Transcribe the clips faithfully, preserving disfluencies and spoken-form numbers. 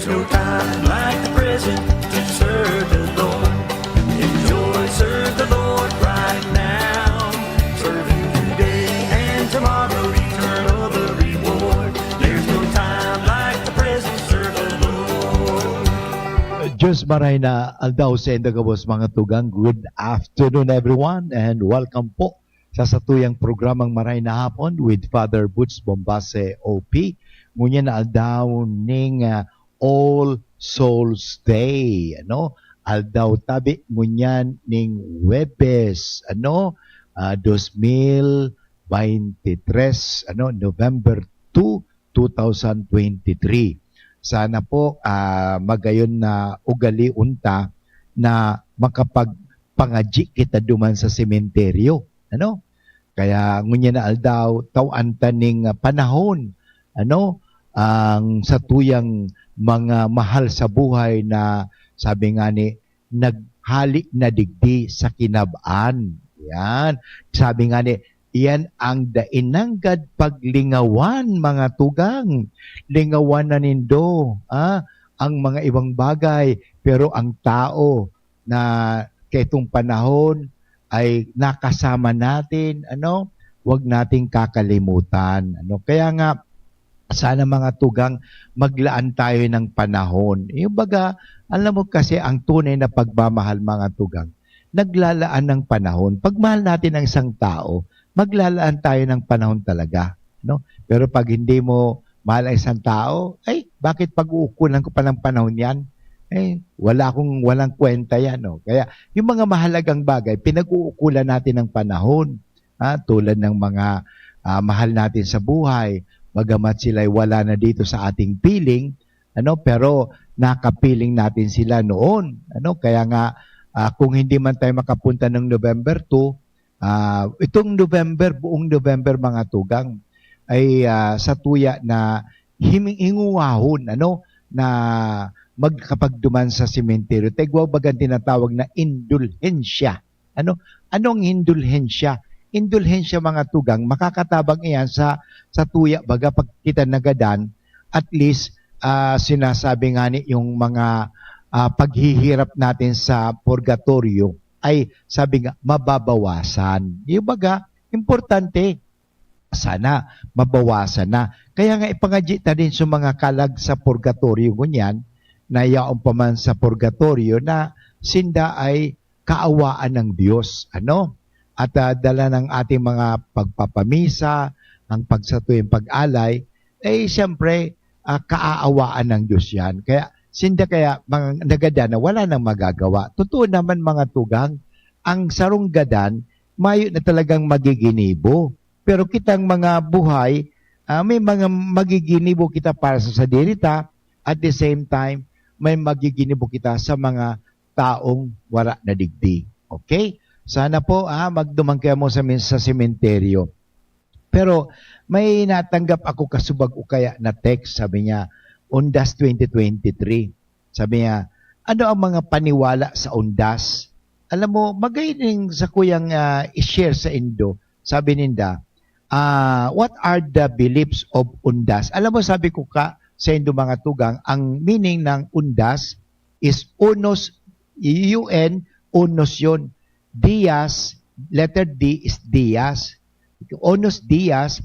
No time like the present to serve the Lord. Enjoy, serve the Lord right now. Serve Him today and tomorrow, eternal the reward. There's no time like the present, serve the Lord. Diyos maray na aldaw sa inda gabos, mga tugang. Good afternoon, everyone, and welcome po sa satuyang programang Maray na Hapon with Father Boots Bombase, O P. Ngunyan na aldaw ning, ah, All Souls Day, ano? Aldaw tabi ngunyan ning Huwebes, ano? Ah, dos mil beintitres, ano? November two, two thousand twenty-three. Sana po, ah, magayon na ugalion ta na makapagpangadyi kita duman sa sementeryo, ano? Kaya ngunyan na aldaw, taw-an ta ning, ah, panahon, ano, ang satuyang mga mahal sa buhay na, sabi nga ni, naghali na digdi sa kinab-an. Yan. Sabi nga ni, yan ang dai nanggad paglingawan, mga tugang. Lingawan na nindo, ah, ang mga ibang bagay, pero ang tao na kaitong panahon ay nakasama natin, ano, wag nating kakalimutan, ano. Kaya nga, sana, mga tugang, maglaan tayo ng panahon. Yung baga, alam mo kasi, ang tunay na pagmamahal, mga tugang, naglalaan ng panahon. Pag mahal natin ang isang tao, maglalaan tayo ng panahon talaga, no? Pero pag hindi mo mahal ang isang tao, ay, bakit pag-uukulan ko pa ng panahon yan? Eh, wala akong, walang kwenta yan, no? Kaya, yung mga mahalagang bagay, pinag-uukulan natin ng panahon, ha? Tulad ng mga, ah, mahal natin sa buhay, bagamat sila'y wala na dito sa ating piling, ano, pero nakapiling natin sila noon, ano? Kaya nga, ah, kung hindi man tayo makapunta ng November two, ah, itong November, buong November, mga tugang, ay, ah, satuya na himing-, hinguwahon, ano, na magkapagduman sa sementeryo. Taigwa bagang tinatawag na indulhensya. Ano? Anong indulhensya? Indulhensya, mga tugang, makakatabang iyan sa, satuya, baga pag kita nagadan, at least, ah, sinasabi nga ni yung mga, ah, paghihirap natin sa purgatorio ay, sabi nga, mababawasan. Yung baga, importante, sana mabawasan na. Kaya nga, ipangadyi ta din sa mga kalag sa purgatorio ngunyan, na yaon pa man sa purgatorio, na sinda ay kaawaan ng Diyos, ano? At, ah, dala ng ating mga pagpapamisa, ang pagsatuyang pag-alay, eh, siyempre, ah, kaaawaan ng Diyos yan. Kaya, sinda kaya, mga nagadan na wala nang magagawa. Totoo naman, mga tugang, ang sarong gadan, mayo na talagang magiginibo. Pero kitang mga buhay, ah, may mga magiginibo kita para sa sadiri ta, at the same time, may magiginibo kita sa mga taong wara na digdi. Okay? Sana po, ah, magduman kaya mo sa min-, sa sementeryo. Pero may natanggap ako kasubag o kaya na text, sabi niya, Undas twenty twenty-three. Sabi niya, "Ano ang mga paniwala sa Undas?" Alam mo, magay ning sa kuyang, ah, i-share sa indo. Sabi ninda, ah, "What are the beliefs of Undas?" Alam mo, sabi ko ka, sa indo, mga tugang, ang meaning ng Undas is unos, U N, unos yun. Dias, letter D is Dias. Unos Dias,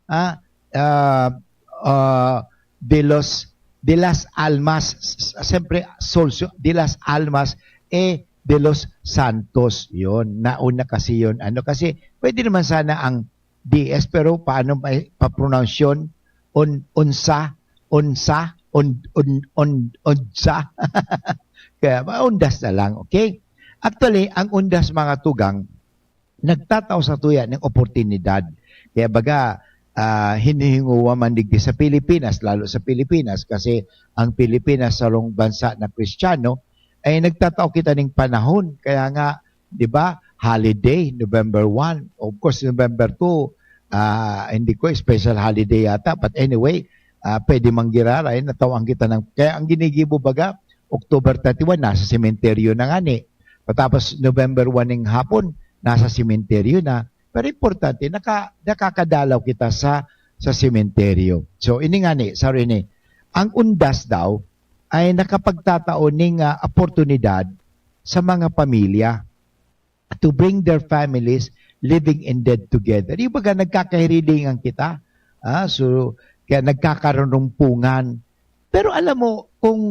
ah, ah, ah, de los, de las almas, s-, s-, siyempre, souls, de las almas, eh, de los santos, yun. Nauna kasi yun. Ano, kasi pwede naman sana ang D S, pero paano pa, pa-pronounce yun? Un-, unsa? Unsa? Un-, un-, un-, unsa? Kaya, ma-, Undas na lang, okay? Actually, ang Undas, mga tugang, nagtatao sa tuya ng oportunidad. Kaya baga, ah, hinihinguwa man digdi sa Pilipinas, lalo sa Pilipinas, kasi ang Pilipinas, sarong bansa na Kristiyano, ay nagtatao kita ning panahon. Kaya nga, di ba, holiday, November one. Of course, November two, ah, hindi ko special holiday yata. But anyway, ah, pwede manggiraray, natawan kita ng, kaya ang ginigibo baga, October thirty-one, nasa sementeryo na nga ni. Patapos November one ng hapon, nasa sementeryo na. Pero importante, naka-, nakakadalaw kita sa, sa sementeryo. So, ini nga ni, sorry ni, ang Undas daw, ay nakapagtatao ning, ah, oportunidad sa mga pamilya to bring their families living in dead together. Yung baga, nagkakahirilingan kita. Ah, so, kaya nagkakarunumpungan. Pero alam mo, kung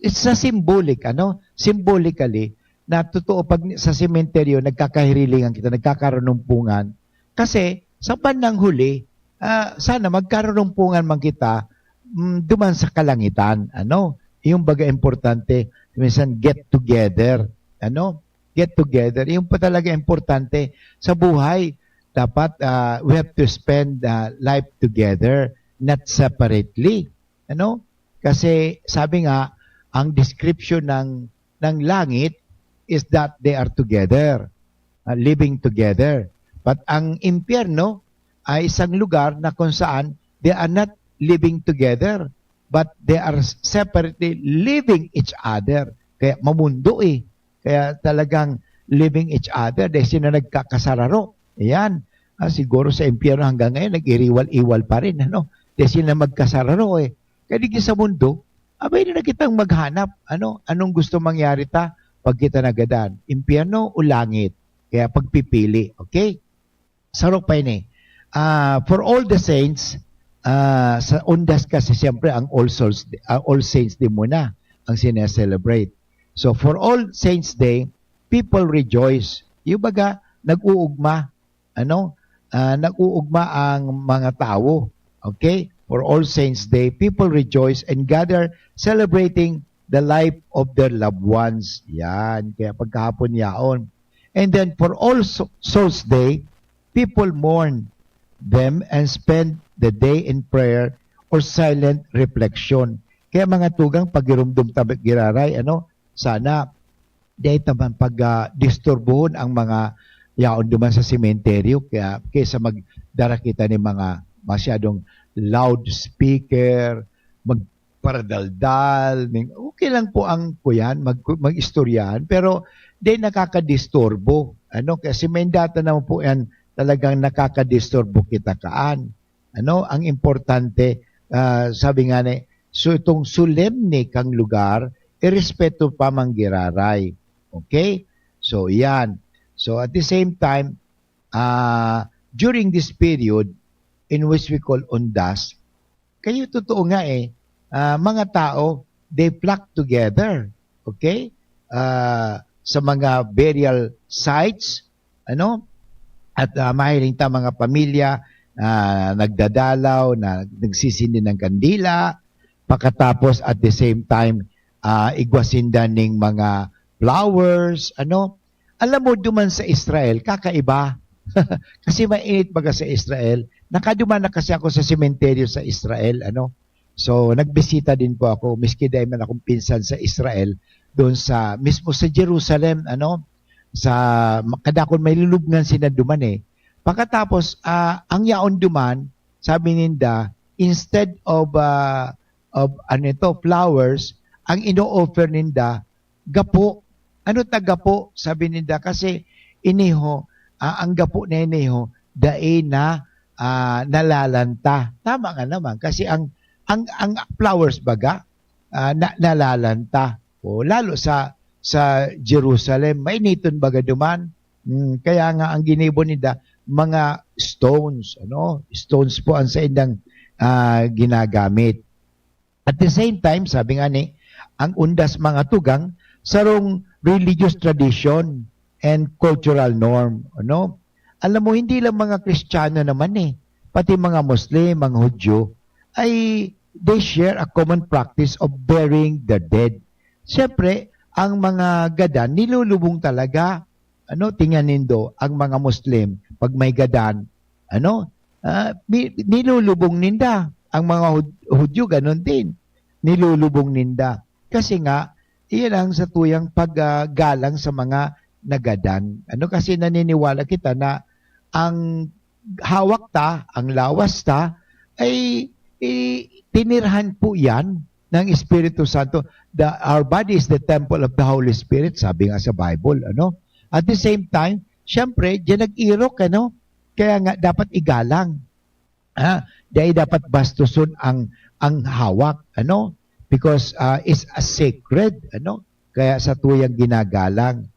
sa symbolic, ano, symbolically, na totoo, pag sa sementeryo, nagkakahirilingan kita, nagkakarunumpungan. Kasi, sa bandang huli, ah, sana magkarunumpungan man kita, mm, duman sa kalangitan, ano? Yung baga importante, minsan get together, ano? Get together. Yung pa talaga importante sa buhay. Dapat, ah, we have to spend, ah, life together, not separately. Ano? Kasi sabi nga, ang description ng, ng langit is that they are together, ah, living together. But ang impyerno ay isang lugar na kung saan they are not living together, but they are separately living each other. Kaya mamundo eh. Kaya talagang living each other, dahil sila nagkakasararo. Ayan. Ah, siguro sa impyerno hanggang ngayon, nag-iriwal-iwal pa rin, ano? Dahil sila magkasararo eh. Kaya di sa mundo, abay na kitang maghanap. Ano? Anong gusto mangyari ta pag kita nagadan? Impyerno o langit? Kaya pagpipili, okay? Sarok pa ini. Ah, for all the saints, ah, sa Undas kasi siyempre ang All Souls, ah, All Saints din muna ang sineselebrate. So for All Saints Day, people rejoice. Yung baga, nag-uugma, ano? Ah, nag-uugma ang mga tawo. Okay? For All Saints Day, people rejoice and gather celebrating the life of their loved ones. Yan. Kaya pagkahapon yaon. And then for All So-, Souls Day, people mourn them and spend the day in prayer or silent reflection. Kaya mga tugang, pagirumdom tabi giraray, ano, sana dahil naman pag, ah, disturbuhon ang mga yaon duman sa sementeryo, kaya kaysa magdara kita ni mga masyadong loudspeaker, magparadaldal, ning-, okay lang po ang kuyan, mag-, mag-istoryahan, pero di nakakadisturbo. Ano, kasi may data naman po yan, talagang nakakadisturbo kita kaan. Ano, ang importante, ah, sabi nga ni, so itong solemne kang lugar, irespeto pa man giraray. Okay? So, yan. So, at the same time, ah, during this period in which we call Undas, kayo totoo nga eh, ah, mga tao, they flock together. Okay? Ah, sa mga burial sites, ano? At, ah, mahiling ta mga pamilya, ah, nagdadalaw, na nagsisindi ng kandila, pakatapos at the same time, ah, igwa sinda ning mga flowers, ano? Alam mo, duman sa Israel, kakaiba. Kasi mainit baga sa Israel, nakaduman na kasi ako sa sementeryo sa Israel, ano? So, nagbisita din po ako, miski dai man akong pinsan sa Israel, doon sa, mismo sa Jerusalem, ano? Sa, kadakon may lulubngan sila duman eh. Pagkatapos, ah, ang yaon duman, sabi ninda, instead of, ah, of, ano ito, flowers, ang ino-offer ninda, gapo. Ano ta gapo? Sabi ninda, kasi iniho, ah, ang gapo na iniho, dai na, ah, nalalanta. Tama nga naman, kasi ang, ang, ang flowers baga, ah, na, nalalanta. O, lalo sa, sa Jerusalem, mainiton baga duman. Mm, kaya nga ang ginibo ninda, mga stones, ano? Stones po ang saindang, ah, ginagamit. At the same time, sabi nga ni, ang Undas mga tugang, sarong religious tradition and cultural norm, ano? Alam mo, hindi lang mga Kristiyano naman eh, pati mga Muslim, mga Hudyo, ay they share a common practice of burying their dead. Siyempre, ang mga gadan, nilulubong talaga. Ano, tingnan nindo, ang mga Muslim, pag may gadan, ano, ah, mi-, nilulubong ninda. Ang mga Hud-, Hudyo, ganun din. Nilulubong ninda. Kasi nga, iyan ang satuyang paggalang sa mga nagadan. Ano, kasi naniniwala kita na ang hawak ta, ang lawas ta, ay, i-, tinirhan po yan ng Espiritu Santo. The, our body is the temple of the Holy Spirit, sabi nga sa Bible, ano? At the same time, siyempre, diyan nag-irok, ano? Kaya nga, dapat igalang. Ha? Dahil dapat bastuson ang, ang hawak, ano? because, ah, it's a sacred, ano, kaya sa tuyang ginagalang.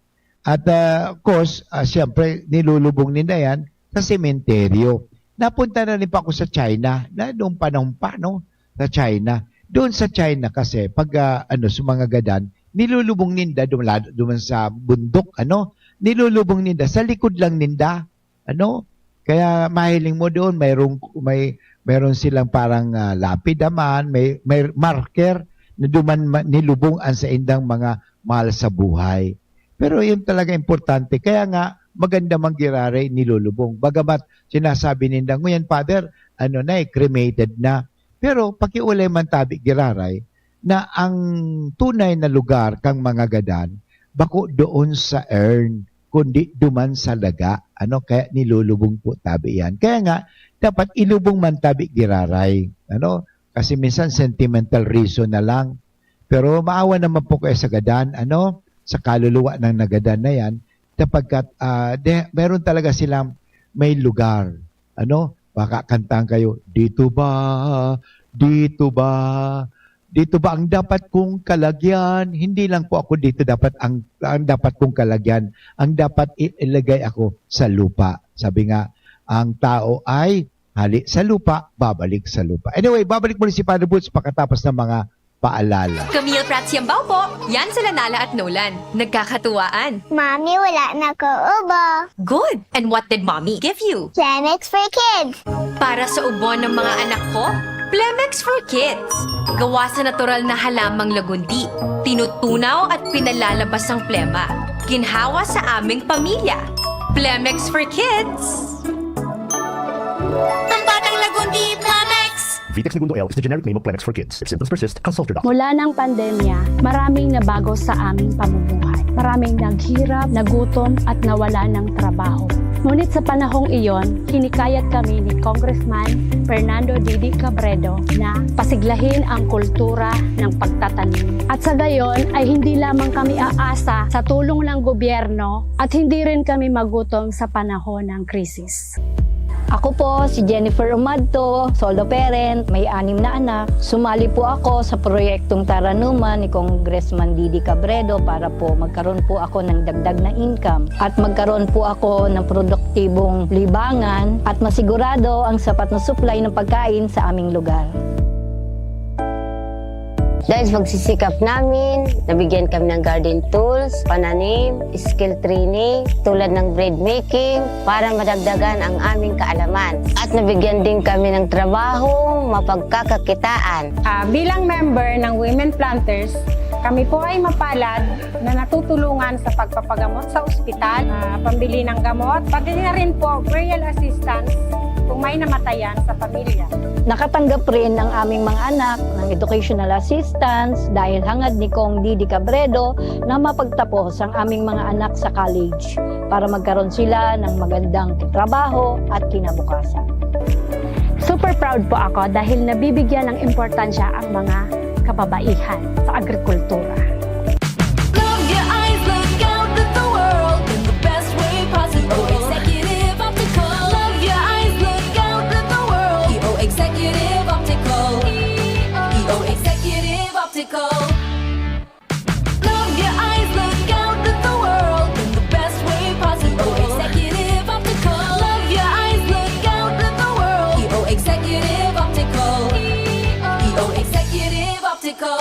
At, ah, of course, ah, siyempre, nilulubong ninda yan sa sementeryo. Napunta na rin pa ako sa China, na noong panahon pa, no, sa China. Doon sa China kasi, pag, ah, ano, sa mga gadan, nilulubong ninda duman, duman sa bundok, ano, nilulubong ninda, sa likod lang ninda, ano, kaya mahiling mo doon, mayroong, may, mayroon silang parang, ah, lapida man, may, may marker na duman ma-, nilubong ang saindang mga mahal sa buhay. Pero yun talaga importante. Kaya nga, maganda man giraray nilulubong. Bagamat sinasabi ninda, "Nguyan, Father, ano na eh, cremated na." Pero pakiulay man tabi giraray na ang tunay na lugar kang mga gadan, bako doon sa urn, kundi duman sa daga. Ano, kaya nilulubong po tabi yan. Kaya nga, dapat ilubong man tabi giraray. Ano? Kasi minsan sentimental reason na lang. Pero maawa naman po kayo sa gadan, ano? Sa kaluluwa ng nagadan na yan. Sapagkat, ah, de-, meron talaga silang may lugar. Ano? Baka kantahan kayo, "Dito ba? Dito ba? Dito ba ang dapat kong kalagyan? Hindi lang po ako dito dapat ang, ang dapat kong kalagyan. Ang dapat i-, ilagay ako sa lupa." Sabi nga, ang tao ay hali sa lupa, babalik sa lupa. Anyway, babalik muli si Father Boots pagkatapos ng mga paalala. Camille Prats Yambao po. Yan sila Nala at Nolan. Nagkakatuwaan. Mami, wala na ko ubo. Good. And what did Mommy give you? Clemex for Kids. Para sa ubo ng mga anak ko, Plemex for Kids. Gawa sa natural na halamang lagundi. Tinutunaw at pinalalabas ang plema. Ginhawa sa aming pamilya. Plemex for Kids. Ang batang lagundi, Plemex! Vitex Negundo L is the generic name of Plemex for Kids. If symptoms persist, consult your doctor. Mula ng pandemya, maraming nabago sa aming pamumuhay. Maraming naghirap, nagutom, at nawala ng trabaho. Ngunit sa panahong iyon, hinikayat kami ni Congressman Fernando Didi Cabredo na pasiglahin ang kultura ng pagtatanim. At sa gayon ay hindi lamang kami aasa sa tulong ng gobyerno at hindi rin kami magutom sa panahon ng krisis. Ako po si Jennifer Umadto, solo parent, may anim na anak. Sumali po ako sa proyektong Taranuman ni Congressman Didi Cabredo para po magkaroon po ako ng dagdag na income at magkaroon po ako ng produktibong libangan at masigurado ang sapat na supply ng pagkain sa aming lugar. Dahil sa pagsisikap namin, nabigyan kami ng garden tools, pananim, skill training, tulad ng bread making, para madagdagan ang aming kaalaman. At nabigyan din kami ng trabahong mapagkakakitaan. Ah, bilang member ng Women Planters, kami po ay mapalad na natutulungan sa pagpapagamot sa ospital, ah, pambili ng gamot, pati na rin po burial assistance kung may namatayan sa pamilya. Nakatanggap rin ang aming mga anak ng educational assistance dahil hangad ni Cong Didi Cabredo na mapagtapos ang aming mga anak sa college para magkaroon sila ng magandang trabaho at kinabukasan. Super proud po ako dahil nabibigyan ng importansya ang mga kababaihan sa agrikultura. Love your eyes, look out at the world in the best way possible. Executive Optical. Love your eyes, look out at the world. E O Executive Optical. E O Executive Optical. Love your eyes, look out at the world in the best way possible. Executive Optical. Love your eyes, look out at the world. E O Executive Optical. E O Executive Optical.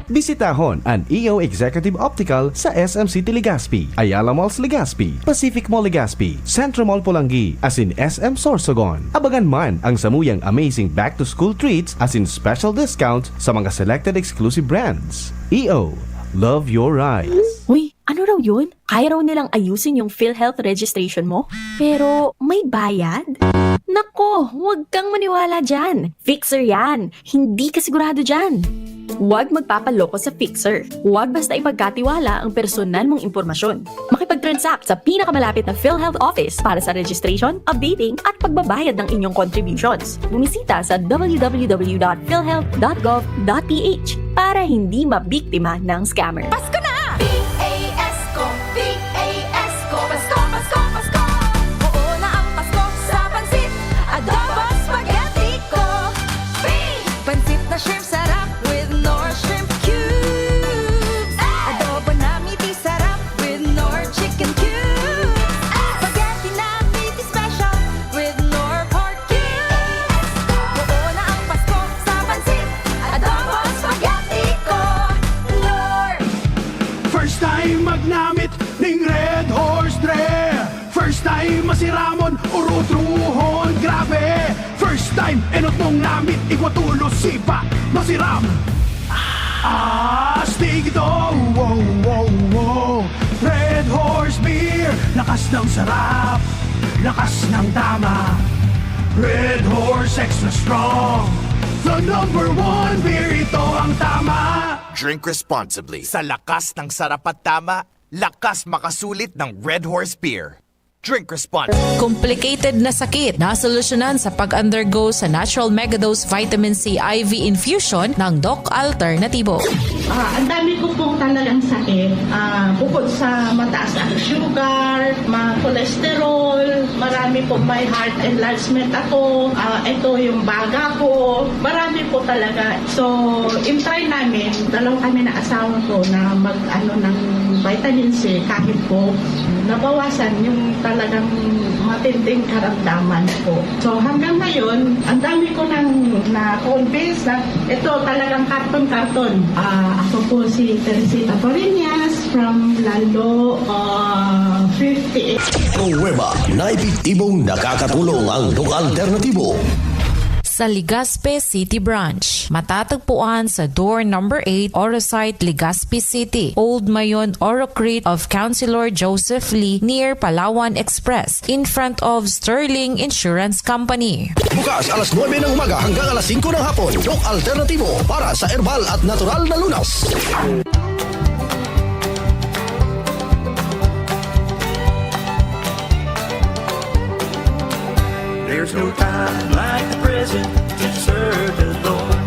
Bisitahon an E O Executive Optical sa S M City Legazpi, Ayala Malls Legazpi, Pacific Mall Legazpi, Centro Mall Polangui, asin S M Sorsogon. Abangan man ang samuyang amazing back-to-school treats asin special discount sa mga selected exclusive brands. E O, love your eyes. Uy, ano raw yun? Kaya raw nilang ayusin yung PhilHealth registration mo? Pero may bayad? Nako, huwag kang maniwala dyan. Fixer yan. Hindi ka sigurado dyan. Huwag magpapaloko sa Fixer. Huwag basta ipagkatiwala ang personal mong impormasyon. Makipag-transact sa pinakamalapit na PhilHealth office para sa registration, updating, at pagbabayad ng inyong contributions. Bumisita sa w w w dot philhealth dot gov dot p h para hindi mabiktima ng scammer. Pasko na! P A S ko, P A S ko, Pasko, Pasko, Pasko! Oo na ang Pasko sa pansit, adobo, spaghetti ko. Free! Pansit na shrimp sarap with Nor Mong namit, igwa tulo, sipa, masiram. Astig ito, wow, wow, wow. Red Horse Beer, lakas ng sarap, lakas ng tama. Red Horse Extra Strong, the number one beer, ito ang tama. Drink responsibly. Sa lakas ng sarap at tama, lakas makasulit ng Red Horse Beer. Drink responsibly. Complicated na sakit na solusyonan sa pag-undergo sa Natural Megadose Vitamin C I V infusion ng Doc Alternativo. Ah, ang dami ko pong talagang sakit. Ah, bukod sa mataas ang sugar, ma cholesterol, marami po may heart enlargement ako. Ah, ito yung baga ko. Marami po talaga. So, in-try namin, dalawa kami na asawa ko na mag-ano ng vitamin C kahit po nabawasan yung talagang matinding karamdaman po. So hanggang ngayon, ang dami ko nang na-convince na ito talagang karton-karton. Ah, ako po si Teresita Torriñas from Lalo uh, fifty-eight. Pruweba na epektibong nakakatulong ang Doc Alternativo. Sa Legazpi City Branch. Matatagpuan sa door number eight, Orosite, Legazpi City, Old Mayon, Orocrit of Councilor Joseph Lee, near Palawan Express, in front of Sterling Insurance Company. Bukas alas nuebe ng umaga hanggang alas singko ng hapon. Doc Alternativo para sa herbal at natural na lunas. There's no time like the present to serve the Lord.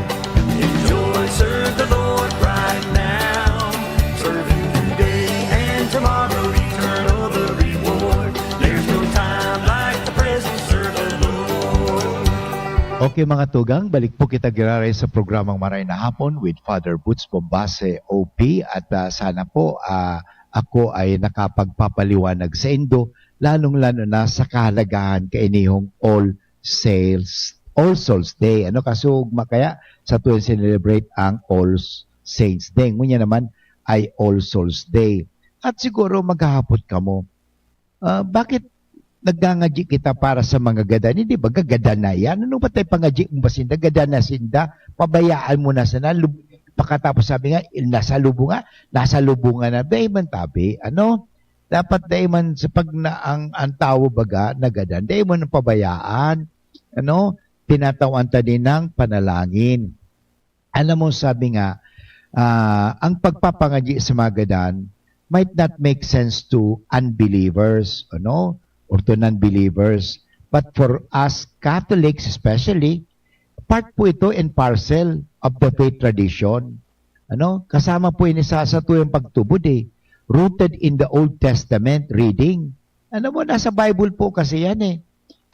Enjoy, serve the Lord right now. Serve Him today and tomorrow, eternal the reward. There's no time like the present, serve the Lord. Okay mga tugang, balik po kita giraray sa programang Maray na Hapon with Father Boots Bombase, O P, at ah, sana po ah, ako ay nakapagpapaliwanag sa indo, lalong-lalo na sa kahalagahan kainihong All Sales, All Souls Day. Ano kasugma kaya sa tuwing sinelebrate ang All Saints Day? Ngunyan naman ay All Souls Day. At siguro maghahapot kamo, ah, bakit nagngangadyi kita para sa mga gadan? Hindi ba gagadan na yan? Ano ba tayo pangadyi mo ba sinda? Gadan na sinda? Pabayaan mo na sana. Lub- Pakatapos sabi nga, "Il- nasa lubunga, nasa lubunga na." Dahil man tabi, ano? Dapat dahil man sa pag na ang, ang tawo baga nagadan, dahil mo nang pabayaan, ano? Tinatawan ta din ng panalangin. Alam mo, sabi nga, ah, ang pagpapangadyi sa mga gadan might not make sense to unbelievers, ano? Or to non-believers. But for us Catholics especially, part po ito and parcel of the faith tradition. Ano? Kasama po ini sa, sa tuyang pagtubod eh. Rooted in the Old Testament reading. Ano mo, nasa Bible po kasi yan eh.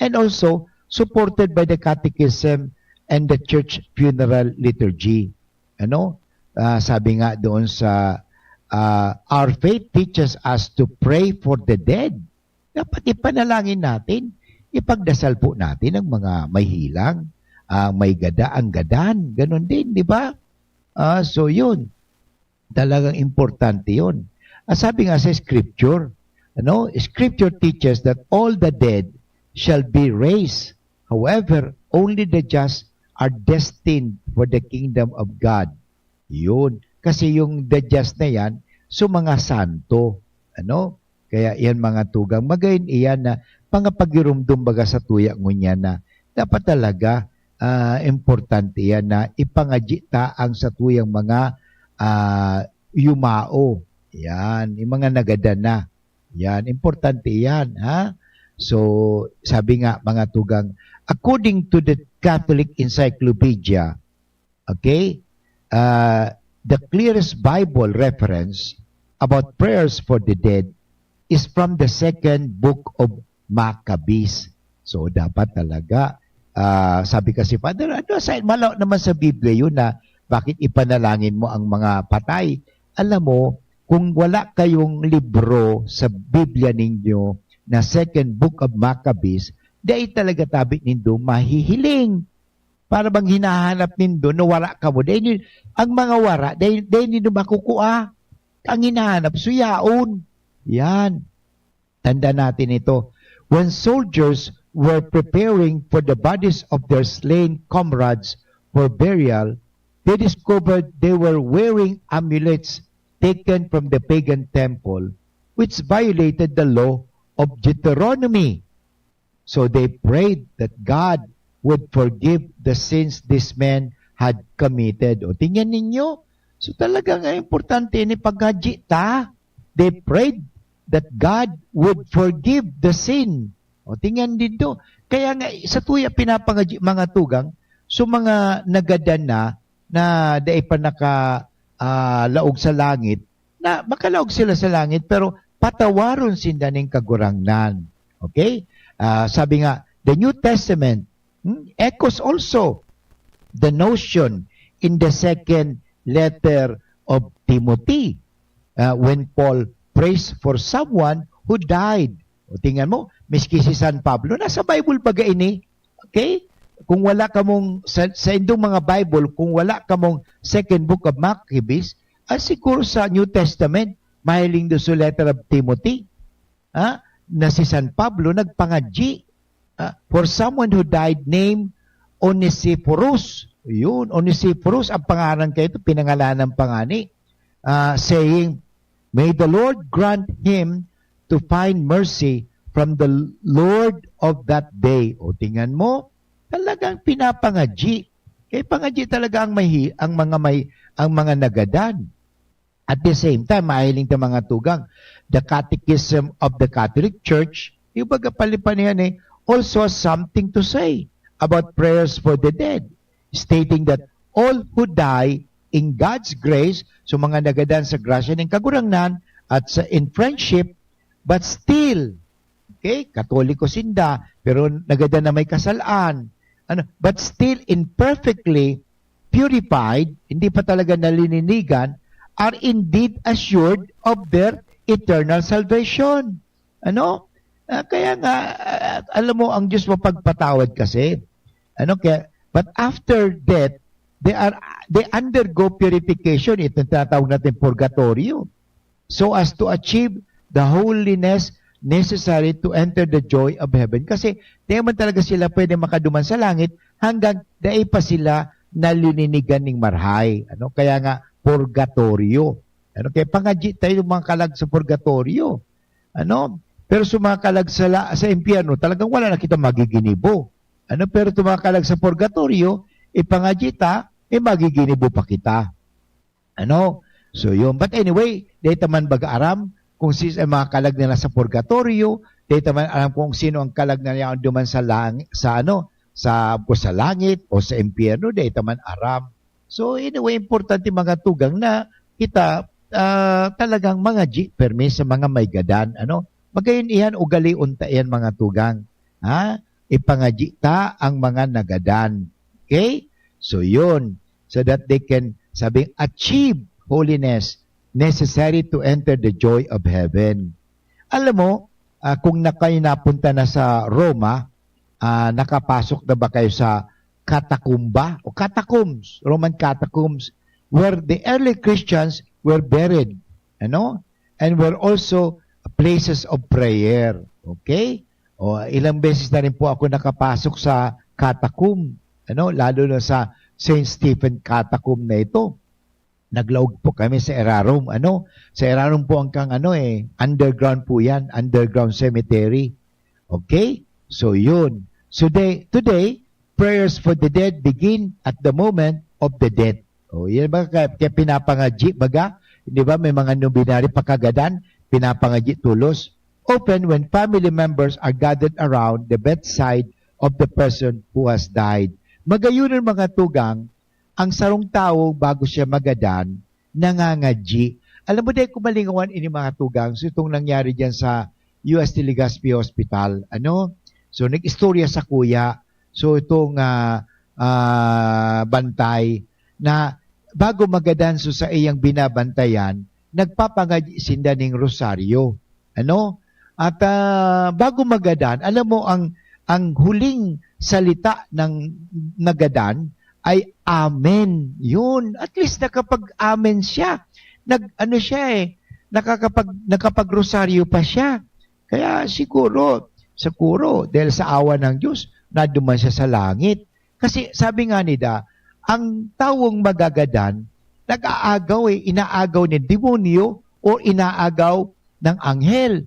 And also, supported by the Catechism and the Church Funeral Liturgy. Ano? Ah, sabi nga doon sa, ah, "Our faith teaches us to pray for the dead." Dapat ipanalangin natin, ipagdasal po natin ang mga may hilang, ang may gada, ang gadan. Ganon din, di ba? Ah, so yun, talagang importante yun. At sabi nga sa scripture, ano, scripture teaches that all the dead shall be raised. However, only the just are destined for the kingdom of God. Yun. Kasi yung the just na yan, so mga santo. Ano? Kaya yan mga tugang, magayon iyan na mga pagirumdum baga sa tuya ngunyan na dapat talaga ah, importante yan na ipangadyi ta ang satuyang mga ah, yumao. Yan, yung mga nagadan na. Yan, importante yan, ha? So, sabi nga, mga tugang, according to the Catholic Encyclopedia, okay, uh, the clearest Bible reference about prayers for the dead is from the second book of Maccabees. So, dapat talaga, ah, sabi kasi, "Father, ano, sa, malaw naman sa Biblia yun na bakit ipanalangin mo ang mga patay?" Alam mo, kung wala kayong libro sa Biblia ninyo na Second Book of Maccabees, dai talaga tabi nindo mahihiling. Para bang hinahanap nindo na wara kamo. Dai ni-, ang mga wara, dai, dai nindo makukua. Ang hinahanap, suyaon. Yan. Tanda natin ito. When soldiers were preparing for the bodies of their slain comrades for burial, they discovered they were wearing amulets taken from the pagan temple, which violated the law of Deuteronomy. So they prayed that God would forgive the sins these men had committed. O, tingnan ninyo. So talagang importante ni paghaji ta. They prayed that God would forgive the sin. O, tingnan dito. Kaya nga, sa tuya pinapangadyi, mga tugang, so mga nagadan na, na dai pa naka, ah, laog sa langit, na makalaog sila sa langit, pero patawaron sinda ning Kagurangnan. Okay? Ah, sabi nga, the New Testament, hmm, echoes also the notion in the second letter of Timothy, ah, when Paul prays for someone who died. O, tingnan mo, miski si San Pablo, nasa Bible baga ini. Okay? Kung wala kamong, sa, sa indong mga Bible, kung wala kamong Second Book of Maccabees, ah, siguro sa New Testament, mahiling do sa letter of Timothy, ah, na si San Pablo nagpangadyi, ah, for someone who died named Onesiphorus. Yun, Onesiphorus ang pangaran kaito, pinangalanan pa ngani, ah, saying, "May the Lord grant him to find mercy from the Lord of that day." O, tingnan mo, talagang pinapangadyi. Kaya pangadyi talaga ang may hi-, ang mga may, ang mga nagadan. At the same time, mahiling ta, mga tugang, the Catechism of the Catholic Church, yung baga palipanihan eh, also has something to say about prayers for the dead, stating that all who die in God's grace, so mga nagadan sa grasya ning Kagurangnan at sa, in friendship, but still, okay, Katoliko sinda, pero nagadan na may kasalaan, ano, but still imperfectly purified, hindi pa talaga nalininigan, are indeed assured of their eternal salvation. Ano? Ah, kaya nga, ah, alam mo, ang Diyos mapagpatawad kasi. Ano, kaya, but after death, they are, they undergo purification. Ito yung tinatawag natin purgatorio. So as to achieve the holiness necessary to enter the joy of heaven. Kasi di man talaga sila pwede makaduman sa langit hanggang dai pa sila nalininigan ning marhay. Ano? Kaya nga, purgatorio. Ano? Kaya pangadyi tayo mga kalag sa purgatorio. Ano? Pero sa mga kalag sa, la- sa impyerno, talagang wala na kita magiginibo. Ano? Pero sa mga kalag sa purgatorio, ipangadyi ta, eh, magiginibo pa kita. Ano? So, yun. But anyway, dai ta man baga aram kung si, ang mga kalag nila sa purgatorio, dai ta man aram kung sino ang kalag na yaon duman sa lang-, sa ano, sa, sa langit o sa impyerno, dai ta man aram. So, anyway, importante, mga tugang, na kita, ah, talagang mangadyi permi sa mga may gadan, ano? Magayon iyan, ugalion ta iyan, mga tugang. Ha? Ipangadyi ta ang mga nagadan. Okay? So, yun. So that they can, sabi, achieve holiness necessary to enter the joy of heaven. Alam mo, ah, kung na kayo napunta na sa Roma, ah, nakapasok na ba kayo sa katakumba o catacombs, Roman catacombs, where the early Christians were buried, ano? And were also places of prayer. Okay? O, ilang beses na rin po ako nakapasok sa catacomb, ano? Lalo na sa Saint Stephen Catacomb na ito. Naglaog po kami sa irarom, ano? Sa irarom po ang kang ano eh, underground po yan, underground cemetery. Okay? So, yun. So, they, today, prayers for the dead begin at the moment of the death. O, yan ba? Kaya, kaya pinapangadyi, baga? Di ba? May mga nobenaryo pa kagadan, pinapangadyi tolos. Often, when family members are gathered around the bedside of the person who has died. Magayon, mga tugang, ang sarong tawo, bago siya magadan, nangangadyi. Alam mo, di ko malingawan ini, mga tugang. So, itong nangyari dyan sa U S T Legazpi Hospital, ano? So, nag-istorya sa kuya. So, itong, ah, ah, bantay na bago magadan, so, sa iyang binabantayan, nagpapangadyi sinda ning rosaryo. Ano? At, ah, bago magadan, alam mo, ang, ang huling salita ng nagadan ay "Amen." Yun. At least nakapag-amen siya. Nag-, ano siya eh, nakakapag-, nakapag-rosaryo pa siya. Kaya siguro, Siguro, dahil sa awa ng Diyos, naduman siya sa langit. Kasi sabi nga nila, ang tawong magagadan, nag-aagaw eh, inaagaw ng demonyo o inaagaw ng anghel.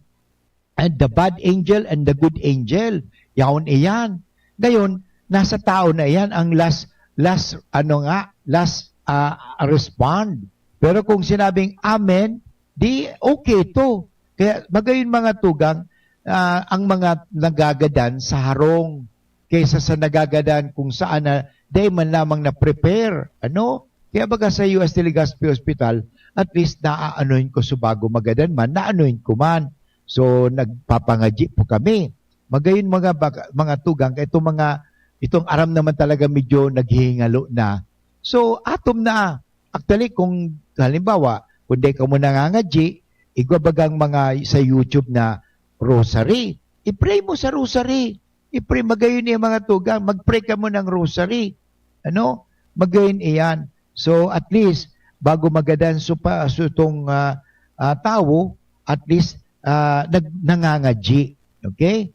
And the bad angel and the good angel, yaon iyan. Ngayon, nasa tao na iyan ang last, last, ano nga, last ah, respond. Pero kung sinabing amen, di okay to. Kaya magayon mga tugang, ah, ang mga nagagadan sa harong kaysa sa nagagadan kung saan na dahil man lamang na-prepare. Ano? Kaya baga sa U S Legazpi Hospital, at least naaanoin ko so bago magadan man, naanoin ko man. So, nagpapangadyi po kami. Magayon mga baka- mga tugang, kaya itong mga, itong aram naman talaga medyo naghihingalo na. So, atom na. Actually, kung halimbawa, kung di ka mo nangangadyi, igwa bagang mga sa YouTube na rosary. I-pray mo sa rosary. I-pray, magayon niya mga tugang. Mag-pray ka mo ng rosary. Ano? Magayon iyan. So, at least, bago magadan so pa, so itong ah, ah, tawo, at least, ah, nag, nangangadyi. Okay?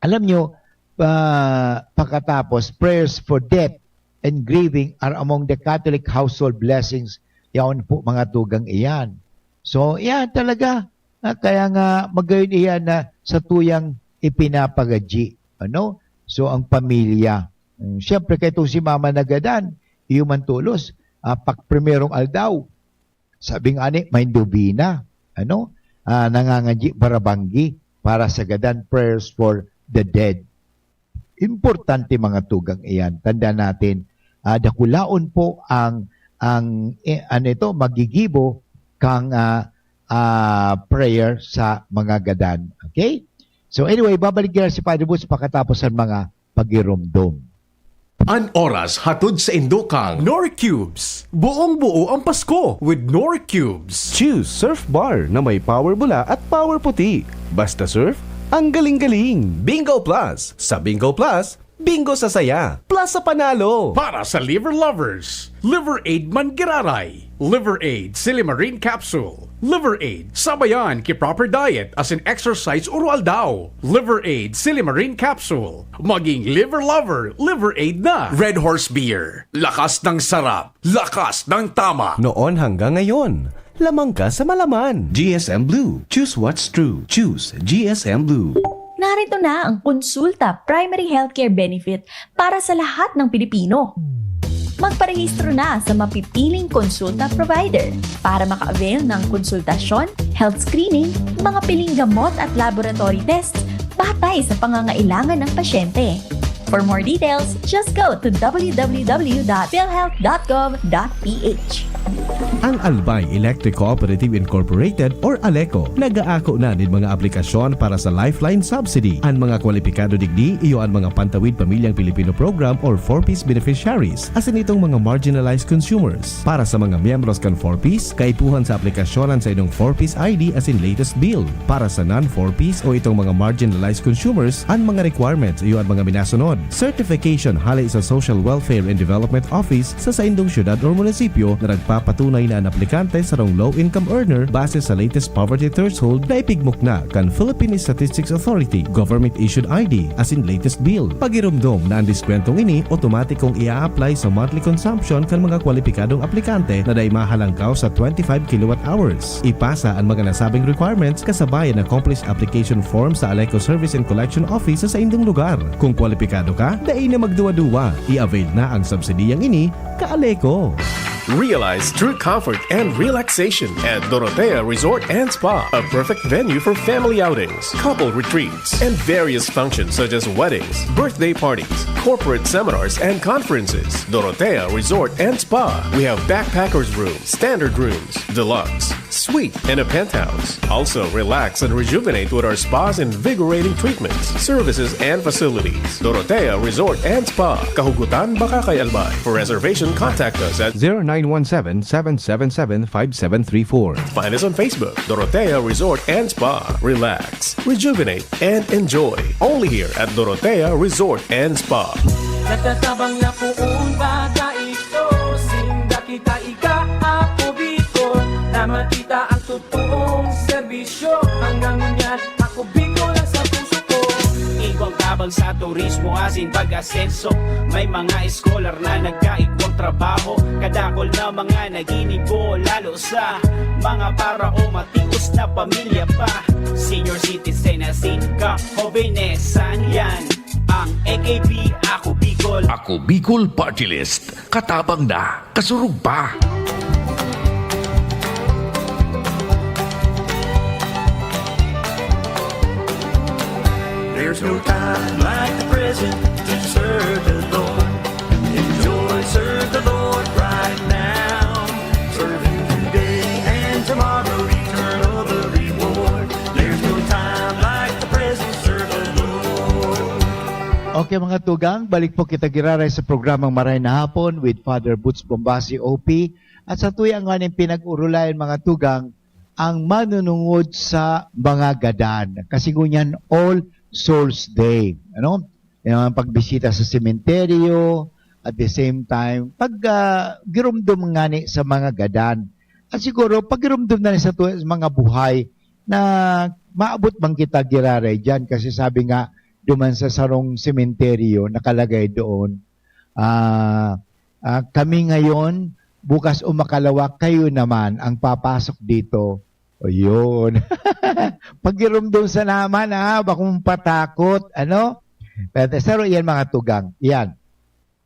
Alam nyo, ah, pagkatapos, prayers for death and grieving are among the Catholic household blessings. Yaon po, mga tugang iyan. So, iyan talaga. Ah, kaya nga, magayon iyan na sa tuyang ipinapagadyi. Ano? So, ang pamilya. Mm, siyempre, kay itong si Mama Nagadan, iyo man tolos, ah, pak primerong aldaw. Sabi nga ni, may nobena. Ano? Ah, nangangadyi barabanggi para sa gadan, prayers for the dead. Importante, mga tugang iyan. Tanda natin, ah, dakulaon po ang, ang, eh, ano ito, magigibo kang ah, ah, prayer sa mga gadan. Okay? So anyway, babalik yan si Padre Boots pagkatapos ng mga pagirumdom. An oras hatod sa indo kang Nor Cubes. Buong-buo ang Pasko with Nor Cubes. Choose Surf Bar na may power bula at power puti. Basta surf, ang galing-galing. Bingo Plus. Sa Bingo Plus, bingo sa saya. Plus sa panalo. Para sa liver lovers, Liver Aid man giraray. Liver Aid Silimarin Capsule. Liver Aid, sabayan ki proper diet asin exercise uro-aldaw. Liver Aid Silimarin Capsule. Maging liver lover, Liver Aid na. Red Horse Beer. Lakas ng sarap. Lakas ng tama. Noon hanggang ngayon, lamang ka sa malaman. G S M Blue. Choose what's true. Choose G S M Blue. Narito na ang Konsulta Primary Healthcare Benefit para sa lahat ng Pilipino. Magparehistro na sa mapipiling konsulta provider para maka-avail ng konsultasyon, health screening, mga piling gamot at laboratory tests batay sa pangangailangan ng pasyente. For more details, just go to w w w dot philhealth dot gov dot p h. Ang Albay Electric Cooperative Incorporated or ALECO nag-aako na nin mga aplikasyon para sa Lifeline Subsidy. An mga kwalipikado digdi iyo an mga Pantawid Pamilyang Pilipino Program or four Ps beneficiaries, asin itong mga marginalized consumers. Para sa mga miyembros kan four Ps, kaipuhan sa aplikasyon an saindong four Ps I D asin latest bill. Para sa non-four Ps o itong mga marginalized consumers, an mga requirements iyo an mga minasunod. Certification hale sa Social Welfare and Development Office sa saindong syudad or munisipyo na nagpapatunay na an aplikante sarong low-income earner base sa latest poverty threshold na ipigmukna kan Philippine Statistics Authority, government-issued I D, asin latest bill. Pagiromdom na an diskwentong ini otomatikong ia-apply sa monthly consumption kan mga kwalipikadong aplikante na dai mahalangkaw sa twenty-five kilowatt hours. Ipasa an mga nasabing requirements kasabay an accomplished application form sa ALECO Service and Collection Office sa saindong lugar. Kung kwalipikado ka, dai na magduwa-duwa. I-avail na ang subsidiyang ini, ka-ALECO. Realize true comfort and relaxation at Dorotea Resort and Spa, a perfect venue for family outings, couple retreats, and various functions such as weddings, birthday parties, corporate seminars, and conferences. Dorotea Resort and Spa. We have backpackers room, standard rooms, deluxe, suite, and a penthouse. Also, relax and rejuvenate with our spa's invigorating treatments, services, and facilities. Dorotea Resort and Spa, Kahugutan, Bacacay, Albay. For reservation, contact us at zero nine one seven, seven seven seven, five seven three four. Find us on Facebook, Dorotea Resort and Spa. Relax, rejuvenate, and enjoy. Only here at Dorotea Resort and Spa. Nagtatabang na poon bata ito, sinda kita ika ako Bicol, na makita ang totoong serbisyo. Hanggang ngunyan, ako Bicol ang sa puso ko. Pag sa turismo asin pag-asenso, may mga scholar na nagkaigwang trabaho. Kadakol na mga naginibo, lalo sa mga para o matios na pamilya pa. Senior citizen asin kahobenesan, yan ang A K P, Ako Bicol. Ako Bicol Party List. Katabang na, kasurog pa. There's no time like the present to serve the Lord. Enjoy, serve the Lord right now. Serve Him today and tomorrow, eternal the reward. There's no time like the present, serve the Lord. Okay, mga tugang, balik po kita giraray sa programang Maray na Hapon with Father Boots Bombasi, O P. At sa tuya nga ning pinag-urulayan, mga tugang, ang manunungod sa mga gadan. Kasi ngunyan, All Souls Day. Ano? Yung pagbisita sa sementeryo, at the same time, pag ah, girumdom ngani sa mga gadan. At siguro, pag girumdom na sa tu- mga buhay na maabot man kita giraray dyan. Kasi sabi nga, duman sa sarong sementeryo, nakalagay doon, ah, ah, "Kami ngayon, bukas o makalawa, kayo naman ang papasok dito." O yun. Pagirumdom sa naman, ha, bakong patakot, ano? Pero saro yan, mga tugang. Yan.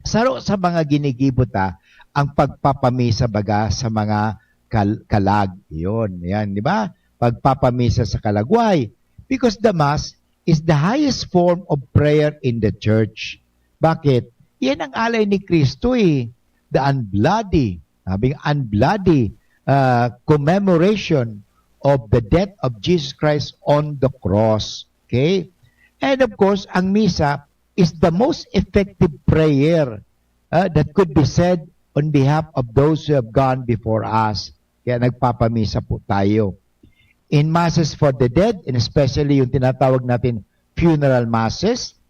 Saro sa mga ginigibo ta, ang pagpapamisa baga sa mga kal- kalag. Yun, yan, di ba? Pagpapamisa sa kalagway. Because the Mass is the highest form of prayer in the church. Bakit? Yan ang alay ni Kristo eh. The unbloody, sabi nga, unbloody uh, commemoration of the death of Jesus Christ on the cross. Okay? And of course, ang misa is the most effective prayer uh, that could be said on behalf of those who have gone before us. Kaya nagpapamisa po tayo. In masses for the dead, and especially yung tinatawag natin funeral masses,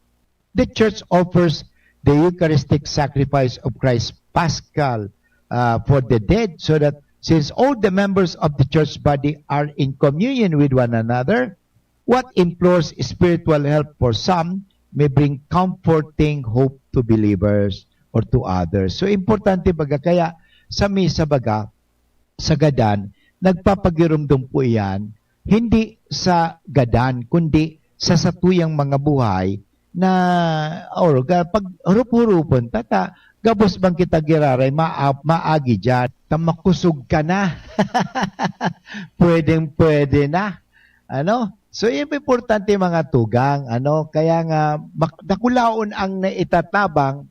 the church offers the Eucharistic sacrifice of Christ Paschal uh, for the dead, so that since all the members of the church body are in communion with one another, what implores spiritual help for some may bring comforting hope to believers or to others. So, importante baga kaya sa misa baga, sa gadan, nagpapagirumdom po iyan, hindi sa gadan, kundi sa satuyang mga buhay na, or ga- pag hurup-hurupon, tata, gabos bang kita giraray, ma maagi dyan, ta makusog ka na. Pwedeng-pwede na. Ano? So, yung importante mga tugang, ano, kaya nga, mak- dakulaon ang naitatabang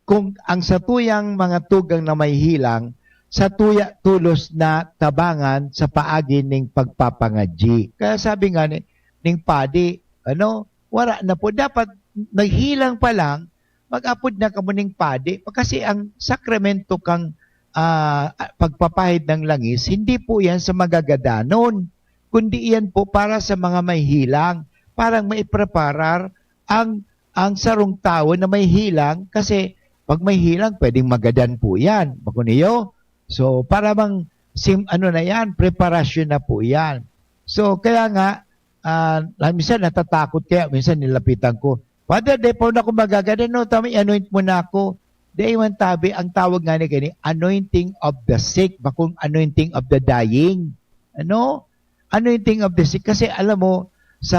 kung ang satuyang mga tugang na may hilang, satuya tolos na tabangan sa paagi ning pagpapangadyi. Kaya sabi nga ni, ning padi, ano, wala na po. Dapat naghilang pa lang, mag-apod na kamo ning padi. Kasi ang sakramento kang ah, pagpapahid ng langis, hindi po yan sa magagadanon, kundi iyan po para sa mga may hilang, parang maipreparar ang ang sarong tawo na may hilang, kasi pag may hilang, pwedeng magadan po yan. Bako niyo? So, para bang sim, ano na yan, preparasyon na po yan. So, kaya nga, ah, minsan natatakot kaya, minsan nilapitan ko, "Father, di pa ako magagadan, no? Tama, i-anoint mo na ako." Di man tabi, ang tawag nga ni kani, anointing of the sick, bakong anointing of the dying. Ano? Anointing of the sick. Kasi alam mo, sa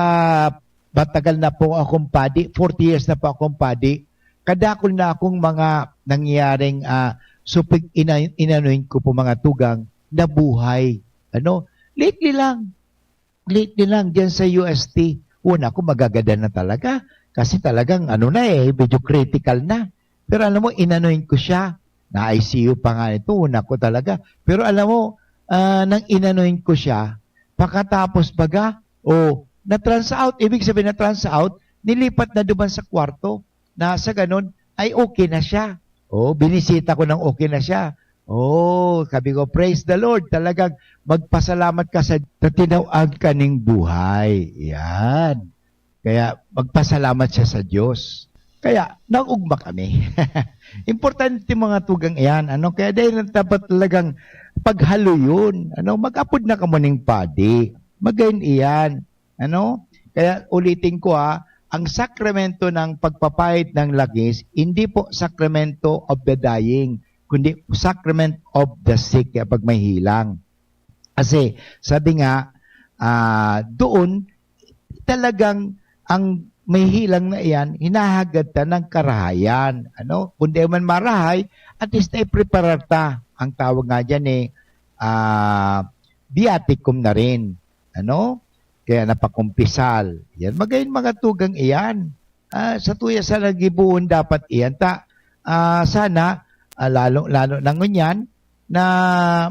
matagal na po akong padi, forty years na po akong padi, kadakol na akong mga nangyaring ah, supig ina- inanoint ko po mga tugang na buhay. Ano? Lately lang, lately lang, diyan sa U S T, una ko magagadan na talaga. Kasi talagang ano na eh, medyo critical na. Pero alam mo, inanoint ko siya. Na-I C U pa nga ito, una ko talaga. Pero alam mo, ah, nang inanoint ko siya, pakatapos baga, o na-trans out, ibig sabihin na-trans out, nilipat na duman sa kwarto. Na sa ganun, ay okay na siya. Oh, binisita ko ng okay na siya. Oh, sabi ko, "Praise the Lord." Talagang magpasalamat ka sa, sa tinawag ka ning buhay. Yan. Kaya magpasalamat siya sa Diyos. Kaya nag-ugma kami. Importante mga tugang iyan. Ano? Kaya dahil dapat talagang paghaluyon. Ano? Mag-apod na kamo ning padi. Magayon iyan. Ano? Kaya ulitin ko ha, Ang sakramento ng pagpapahid ng langis, hindi po sakramento of the dying, kundi sacrament of the sick, kaya pag may hilang. Kasi, sabi nga, ah, doon, talagang ang may hilang na iyan, hinahagad ta ng karahayan. Ano? Kung di man marahay, at least naipreparar ta. Ang tawag nga dyan eh, ah, viaticum na rin. Ano? Kaya napakumpisal. Yan, magayon mga tugang iyan. Ah, sa tuya sa nagibuon dapat iyan. Ta, ah, sana, ah, lalo, lalo na ngunyan, na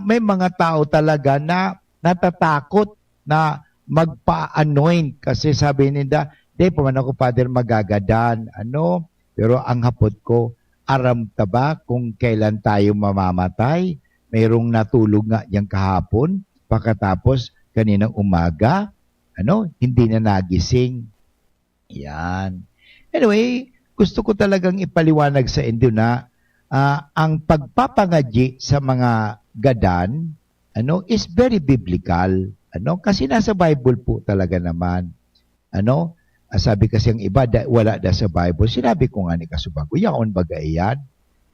may mga tao talaga na natatakot na magpa-anoint. Kasi sabi ninda, "Di pa man ako, Father, magagadan." Ano? Pero ang hapot ko, aram ta ba kung kailan tayo mamamatay? Mayroong natulog nga diyang kahapon, pakatapos kaninang umaga, ano, hindi na nagising. Yan. Anyway, gusto ko talagang ipaliwanag sa inyo na, ah, ang pagpapangadyi sa mga gadan, ano, is very biblical. Ano, kasi nasa Bible po talaga naman. Ano, ah, sabi kasi ang iba, da, wala da sa Bible. Sinabi ko nga ni Kasubago, yaon baga iyan.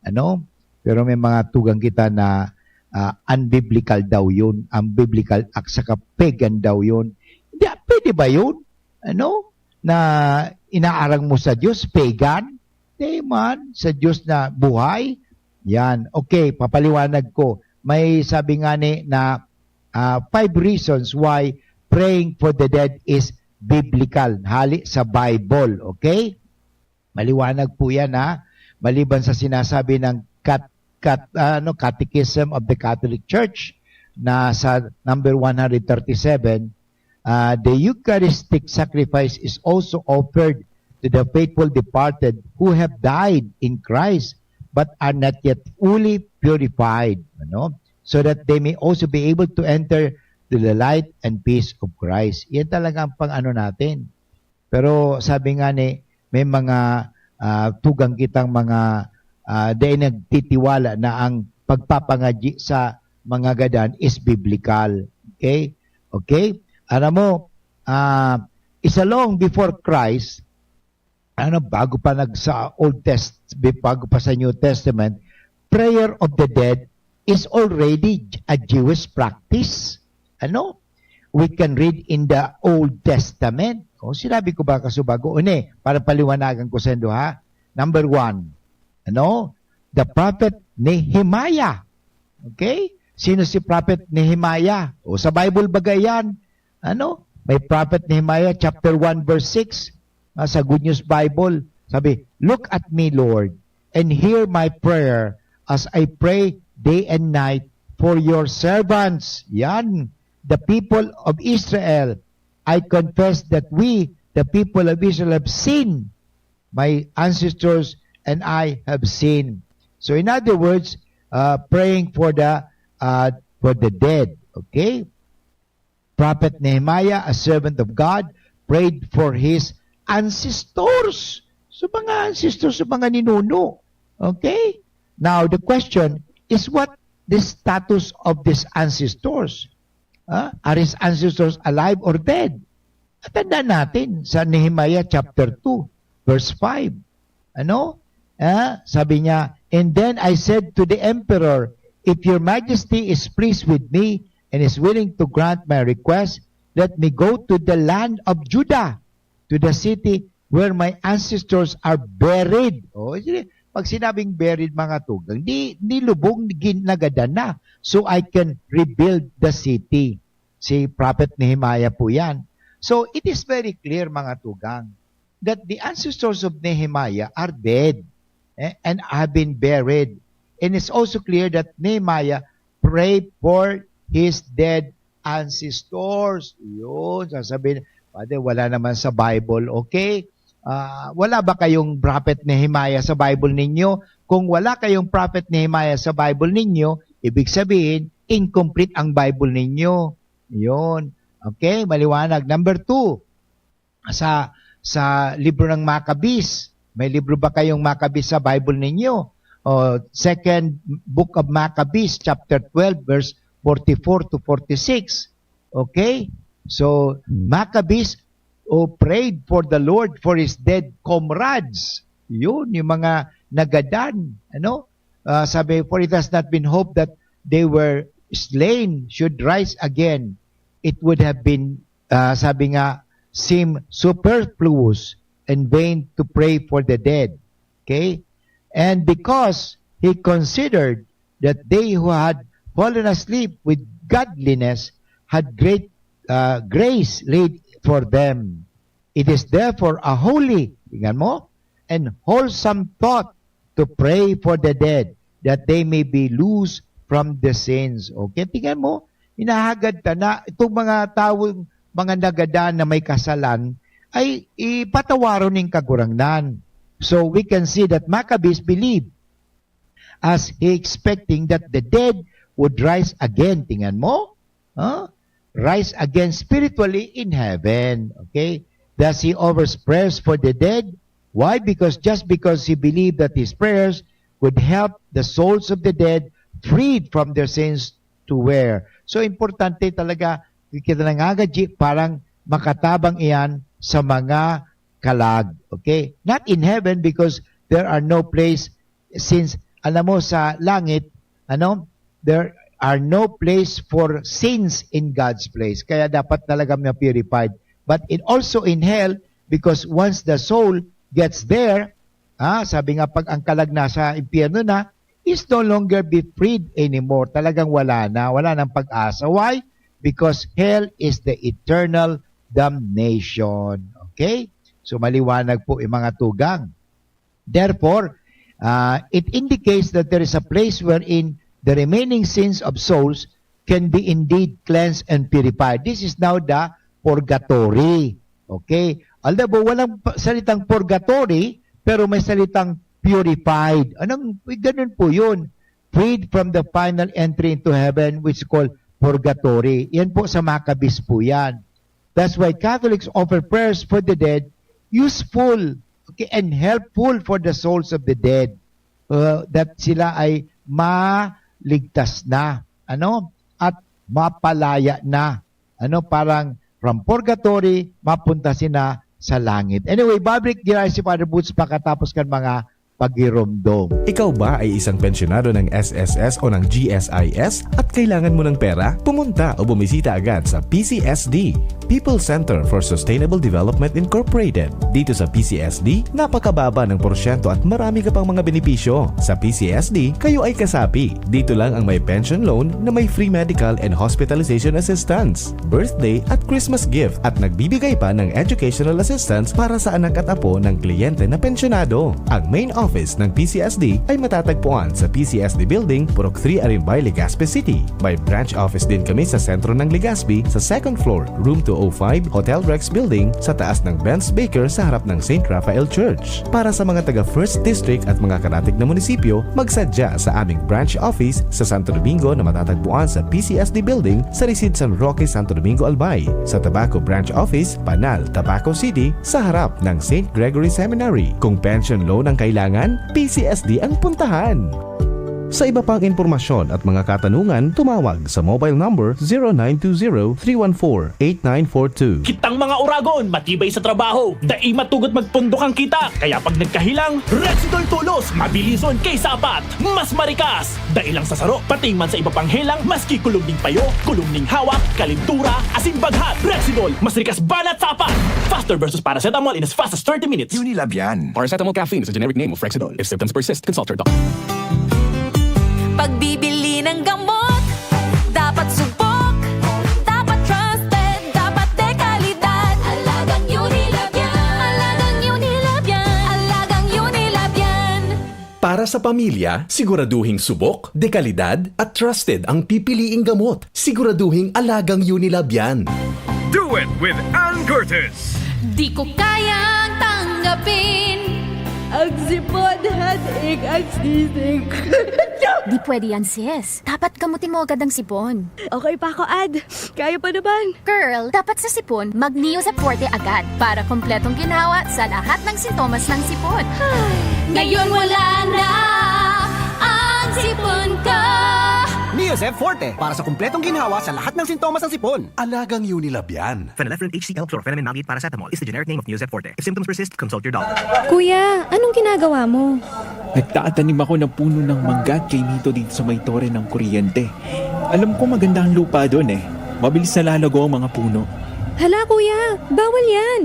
Ano, pero may mga tugang kita na, ah, unbiblical daw yun. Unbiblical at saka pagan daw yun. Hindi, pwede ba yun? Ano, na inaarang mo sa Diyos, pagan? Di man, sa Diyos na buhay. Yan. Okay, papaliwanag ko. May sabi nga ni na, ah, five reasons why praying for the dead is biblical. Hali sa Bible, okay? Maliwanag po yan, ha? Maliban sa sinasabi ng cat, cat, ah, ano, Catechism of the Catholic Church na sa number one hundred thirty-seven, ah, "The Eucharistic sacrifice is also offered to the faithful departed who have died in Christ but are not yet fully purified," ano? "So that they may also be able to enter to the light and peace of Christ." Yan talaga ang pang-ano natin. Pero sabi nga ni, may mga, ah, tugang kitang mga, ah, dai nagtitiwala na ang pagpapangadyi sa mga gadan is biblical. Okay? Okay? Alam mo, ah, isa long before Christ, ano, bago pa nag-, sa Old Test-, bago pa sa New Testament, prayer of the dead is already a Jewish practice. Ano? We can read in the Old Testament. O, sinabi ko ba, Kasubago? Uni, para paliwanagan ko sa inyo, ha? Number one, ano? The prophet Nehemiah. Okay? Sino si prophet Nehemiah? O, sa Bible baga yan? Ano? May prophet Nehemiah chapter one verse six, ah, sa Good News Bible. Sabi, "Look at me, Lord, and hear my prayer as I pray day and night for your servants." Yan. "The people of Israel, I confess that we, the people of Israel, have sinned. My ancestors and I have sinned." So in other words, uh, praying for the, uh, for the dead. Okay? Prophet Nehemiah, a servant of God, prayed for his ancestors. So, mga ancestors, so, mga ninuno. Okay? Now, the question is, what the status of these ancestors? Ah, are his ancestors alive or dead? Tandaan natin sa Nehemiah chapter two, verse five. Ano? Ah, sabi niya, "And then I said to the emperor, 'If your majesty is pleased with me and is willing to grant my request, let me go to the land of Judah, to the city where my ancestors are buried.'" Oh, sige. Pag sinabing buried, mga tugang, di, di lubong, gin-, nagadan na. "So I can rebuild the city." Si Prophet Nehemiah po yan. So, it is very clear, mga tugang, that the ancestors of Nehemiah are dead, eh, and have been buried. And it's also clear that Nehemiah prayed for his dead ancestors. Yun, sasabihin, "Father, wala naman sa Bible." Okay? Ah, wala ba kayong Prophet Nehemiah sa Bible ninyo? Kung wala kayong Prophet Nehemiah sa Bible ninyo, ibig sabihin, incomplete ang Bible ninyo. Yun. Okay, maliwanag. Number two, sa, sa libro ng Maccabees. May libro ba kayong Maccabees sa Bible ninyo? O, Second Book of Maccabees, chapter twelve, verse forty-four to forty-six. Okay? So, Hmm. Maccabees, who prayed for the Lord for his dead comrades. Yun, yung mga nagadan, ano? Ah, sabi, "For it has not been hoped that they were slain should rise again. It would have been," ah, sabi nga, "seem superfluous and vain to pray for the dead." Okay? And because he considered that they who had fallen asleep with godliness had great, ah, grace laid for them. It is therefore a holy, tingnan mo, and wholesome thought to pray for the dead, that they may be loose from the sins. Okay, tingnan mo, hinahagad ta na itong mga tawong, mga nagadan na may kasalan, ay ipatawaron ning Kagurangnan. So, we can see that Maccabees believed, as he expecting that the dead would rise again. Tingnan mo, huh? Rise again spiritually in heaven. Okay? Thus, he offers prayers for the dead. Why? Because, just because he believed that his prayers would help the souls of the dead freed from their sins to where. So, importante talaga, kita nangangadyi, parang makatabang iyan sa mga kalag. Okay? Not in heaven, because there are no place, since, alam mo, sa langit, ano, there are no place for sins in God's place. Kaya dapat talaga ma-purified. But it also in hell, because once the soul gets there, ah, sabi nga, pag ang kalag nasa impyerno na, is no longer be freed anymore. Talagang wala na, wala nang pag-asa. Why? Because hell is the eternal damnation. Okay? So, maliwanag po yung mga tugang. Therefore, ah, it indicates that there is a place wherein the remaining sins of souls can be indeed cleansed and purified. This is now the purgatory. Okay? Although walang pa-, salitang purgatory, pero may salitang purified. Anong, ganun po yun. Freed from the final entry into heaven, which is called purgatory. Yan po sa Maccabees po yan. That's why Catholics offer prayers for the dead, useful, okay, and helpful for the souls of the dead. Uh, that sila ay maligtas na, ano, at mapalaya na. Ano, parang from purgatory, mapunta sila sa langit. Anyway, babalik diyan si Father Boots pakatapos kan mga pagiromdom. Ikaw ba ay isang pensyonado ng S S S o ng G S I S at kailangan mo ng pera? Pumunta o bumisita agad sa P C S D, People Center for Sustainable Development Incorporated. Dito sa P C S D, napakababa ng porsyento at marami ka pang mga benepisyo. Sa P C S D, kayo ay kasapi. Dito lang ang may pension loan na may free medical and hospitalization assistance, birthday at Christmas gift at nagbibigay pa ng educational assistance para sa anak at apo ng kliyente na pensyonado. Ang main office ng P C S D ay matatagpuan sa P C S D Building, Purok three, Arimbay, Legazpi City. May branch office din kami sa sentro ng Legazpi, sa second floor, room two oh five, Hotel Rex Building, sa taas ng Benz Baker sa harap ng Saint Raphael Church. Para sa mga taga First District at mga karatig na munisipyo, magsadya sa aming branch office sa Santo Domingo na matatagpuan sa P C S D Building sa Residences San Roque, Santo Domingo, Albay, sa Tabaco Branch Office, Panal, Tabaco City, sa harap ng Saint Gregory Seminary. Kung pension loan ang kailangan, P C S D ang puntahan. Sa iba pang impormasyon at mga katanungan, tumawag sa mobile number zero nine two zero, three one four, eight nine four two. Kitang mga oragon, matibay sa trabaho, dai matugot magpundok ang kita. Kaya pag nagkahelang, Rexidol Tolos, mabilison kay sapat, mas marikas. Dai lang sa saro, pati man sa iba pang helang, maski kulog ning payo, kulog ning hawak, kalintura, asin baghat. Rexidol, mas rikas banat sapat. Faster versus paracetamol in as fast as thirty minutes. Unilab yan. Paracetamol caffeine is a generic name of Rexidol. If symptoms persist, consult your doctor. Pagbibili ng gamot, dapat subok, dapat trusted, dapat dekalidad. Alagang Unilab yan. Alagang Unilab yan. Alagang Unilab yan. Para sa pamilya, siguraduhing subok, dekalidad, at trusted ang pipiliing gamot. Siguraduhing alagang Unilab yan. Do it with Ann Curtis. Di ko kayang tanggapin. Ang sipon, headache, ang sisig. Di pwede yan, sis. Dapat gamutin mo agad ang sipon. Okay pa ako, Ad. Kaya pa naman. Girl, dapat sa sipon, mag-Neozep Forte agad para kompletong ginhawa sa lahat ng sintomas ng sipon. Ngayon wala na ang sipon ko. Neozep Forte para sa kumpletong ginhawa sa lahat ng sintomas ng sipon. Alagang Unilab yan. Phenylephrine H C L, chlorphenamine maleate paracetamol is the generic name of Neozep Forte. If symptoms persist, consult your doctor. Kuya, anong ginagawa mo? Nagtatanim ako ng puno ng mangga at kaimito dito sa may tore ng kuryente. Alam ko maganda ang lupa doon eh. Mabilis nalalago ang mga puno. Hala kuya, bawal yan!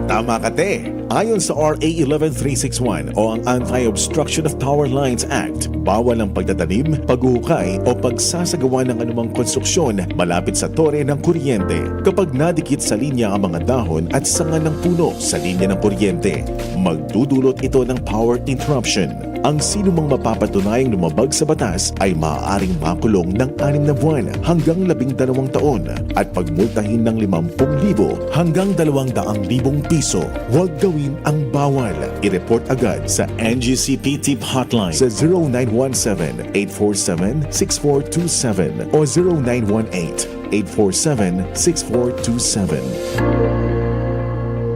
Tama ka, te! Ayon sa R A eleven three six one o ang Anti-Obstruction of Power Lines Act, bawal ang pagtatanim, paghuhukay o pagsasagawa ng anumang konstruksyon malapit sa tore ng kuryente. Kapag nadikit sa linya ang mga dahon at sanga ng puno sa linya ng kuryente, magdudulot ito ng power interruption. Ang sinumang mapapatunayang lumabag sa batas ay maaaring makulong ng anim na buwan hanggang labing dalawang taon at pagmultahin ng limampung libo hanggang dalawang daang libong piso. Huwag gawin ang bawal. I-report agad sa N G C P Tip Hotline sa zero nine one seven, eight four seven, six four two seven o zero nine one eight, eight four seven, six four two seven.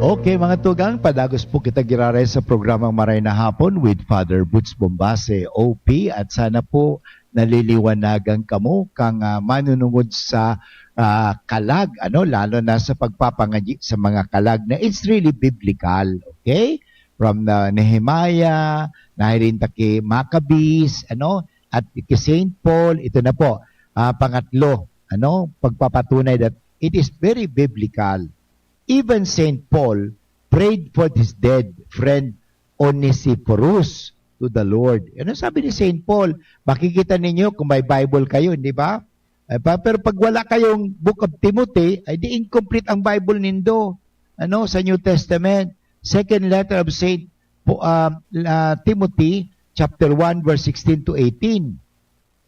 Okay, mga tugang, padagos po kita giraray sa programang Maray na Hapon with Father Boots Bombase, O P, at sana po naliliwanagan kamo kang ah, manunungod sa ah, kalag, ano, lalo na sa pagpapangadyi sa mga kalag na it's really biblical, okay? From the Nehemiah, nahiling ta ki Maccabees, ano, at ki Saint Paul, ito na po, ah, pangatlo, ano, pagpapatunay that it is very biblical. Even Saint Paul prayed for his dead friend Onesiphorus to the Lord. Ano sabi ni Saint Paul? Makikita ninyo kung may Bible kayo, di ba? Eh, pa, pero pag wala kayong Book of Timothy, ay di incomplete ang Bible nindo. Ano, sa New Testament, second letter of Saint Po- uh, uh, Timothy chapter one verse sixteen to eighteen.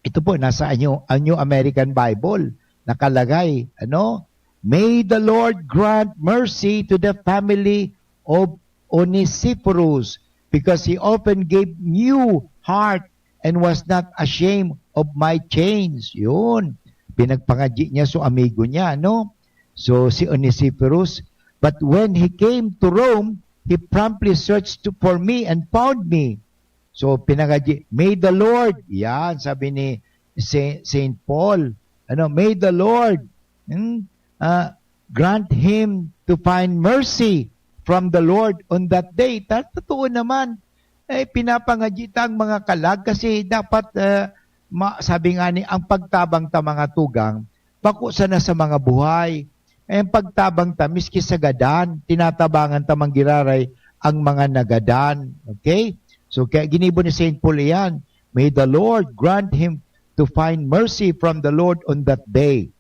Ito po nasa New, uh, New American Bible nakalagay, ano? May the Lord grant mercy to the family of Onesiphorus, because he often gave new heart and was not ashamed of my chains. Yun. Pinagpangadyi niya so amigo niya, no? So, si Onesiphorus, but when he came to Rome, he promptly searched to, for me and found me. So, pinangadyi, "May the Lord," yan, sabi ni Saint Paul, ano, "May the Lord hmm, uh, grant him to find mercy from the Lord on that day." Ta- totoo naman, eh, pinapangadyi ta ang mga kalag kasi dapat, uh, ma- sabi nga ni, ang pagtabang ta mga tugang, bako sana sa mga buhay. Eh, ang pagtabang ta, miski sa gadan, tinatabangan ta manggiraray ang mga nagadan. Okay? So, kaya ginibo ni Saint Paul iyan, "May the Lord grant him to find mercy from the Lord on that day."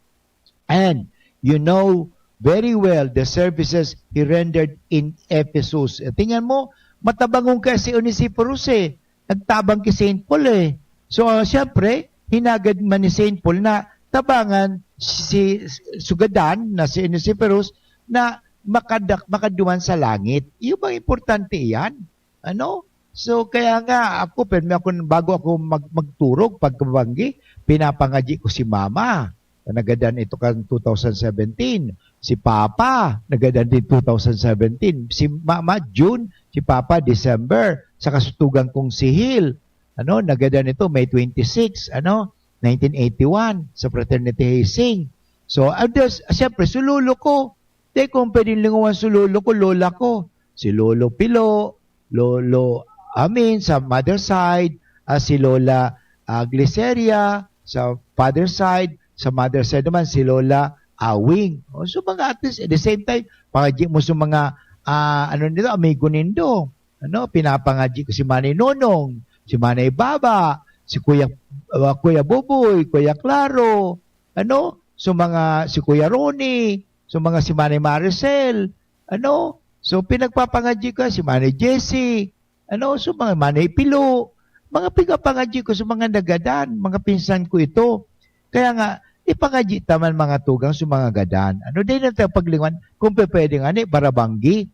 And you know very well the services he rendered in Ephesus. Eh, tingnan mo, matabangong kaya si Onesiphorus eh. Nagtabang ki Saint Paul eh. So, uh, siyempre, hinagad man ni Saint Paul na tabangan si sugadan na si Onesiphorus na makadak makaduman sa langit. Iyo bang importante iyan? Ano? So, kaya nga ako, permi ako, bago ako mag, magturog, pagkabanggi, pinapangadyi ko si mama. Nagadan ito kan two thousand seventeen. Si papa, nagadan din two thousand seventeen. Si mama, June, si papa, December. Sa kasutugan kong si Hil, ano, nagadan ito, May twenty-six, ano, nineteen eighty-one, sa Fraternity Hazing. So, others, siyempre, si lolo ko. Di kong pwedeng lingawan si lolo ko, lola ko. Si Lolo Pilo, Lolo Amin sa mother side, ah, si Lola ah, Gliceria sa father side, sa mother side naman si Lola Awing. O, so mga at least, at the same time, pangadyi mo sa mga ah, ano nito, amigo nindo. Ano, pinapangadyi ko si Manay Nonong, si Manay Baba, si Kuya ah, Kuya Buboy, Kuya Claro, ano, so mga si Kuya Ronnie, so mga si Manay Maricel, ano, so pinagpapangadyi ko si Manay Jessie, ano, so mga Manay Pilo, mga pigapangadyi ko sa mga nagadan, mga pinsan ko ito. Kaya nga, ipangadyi ta man mga tugang sa mga gadan. Ano, di na tayo paglingon, kung pe- pwede nga ni, barabanggi.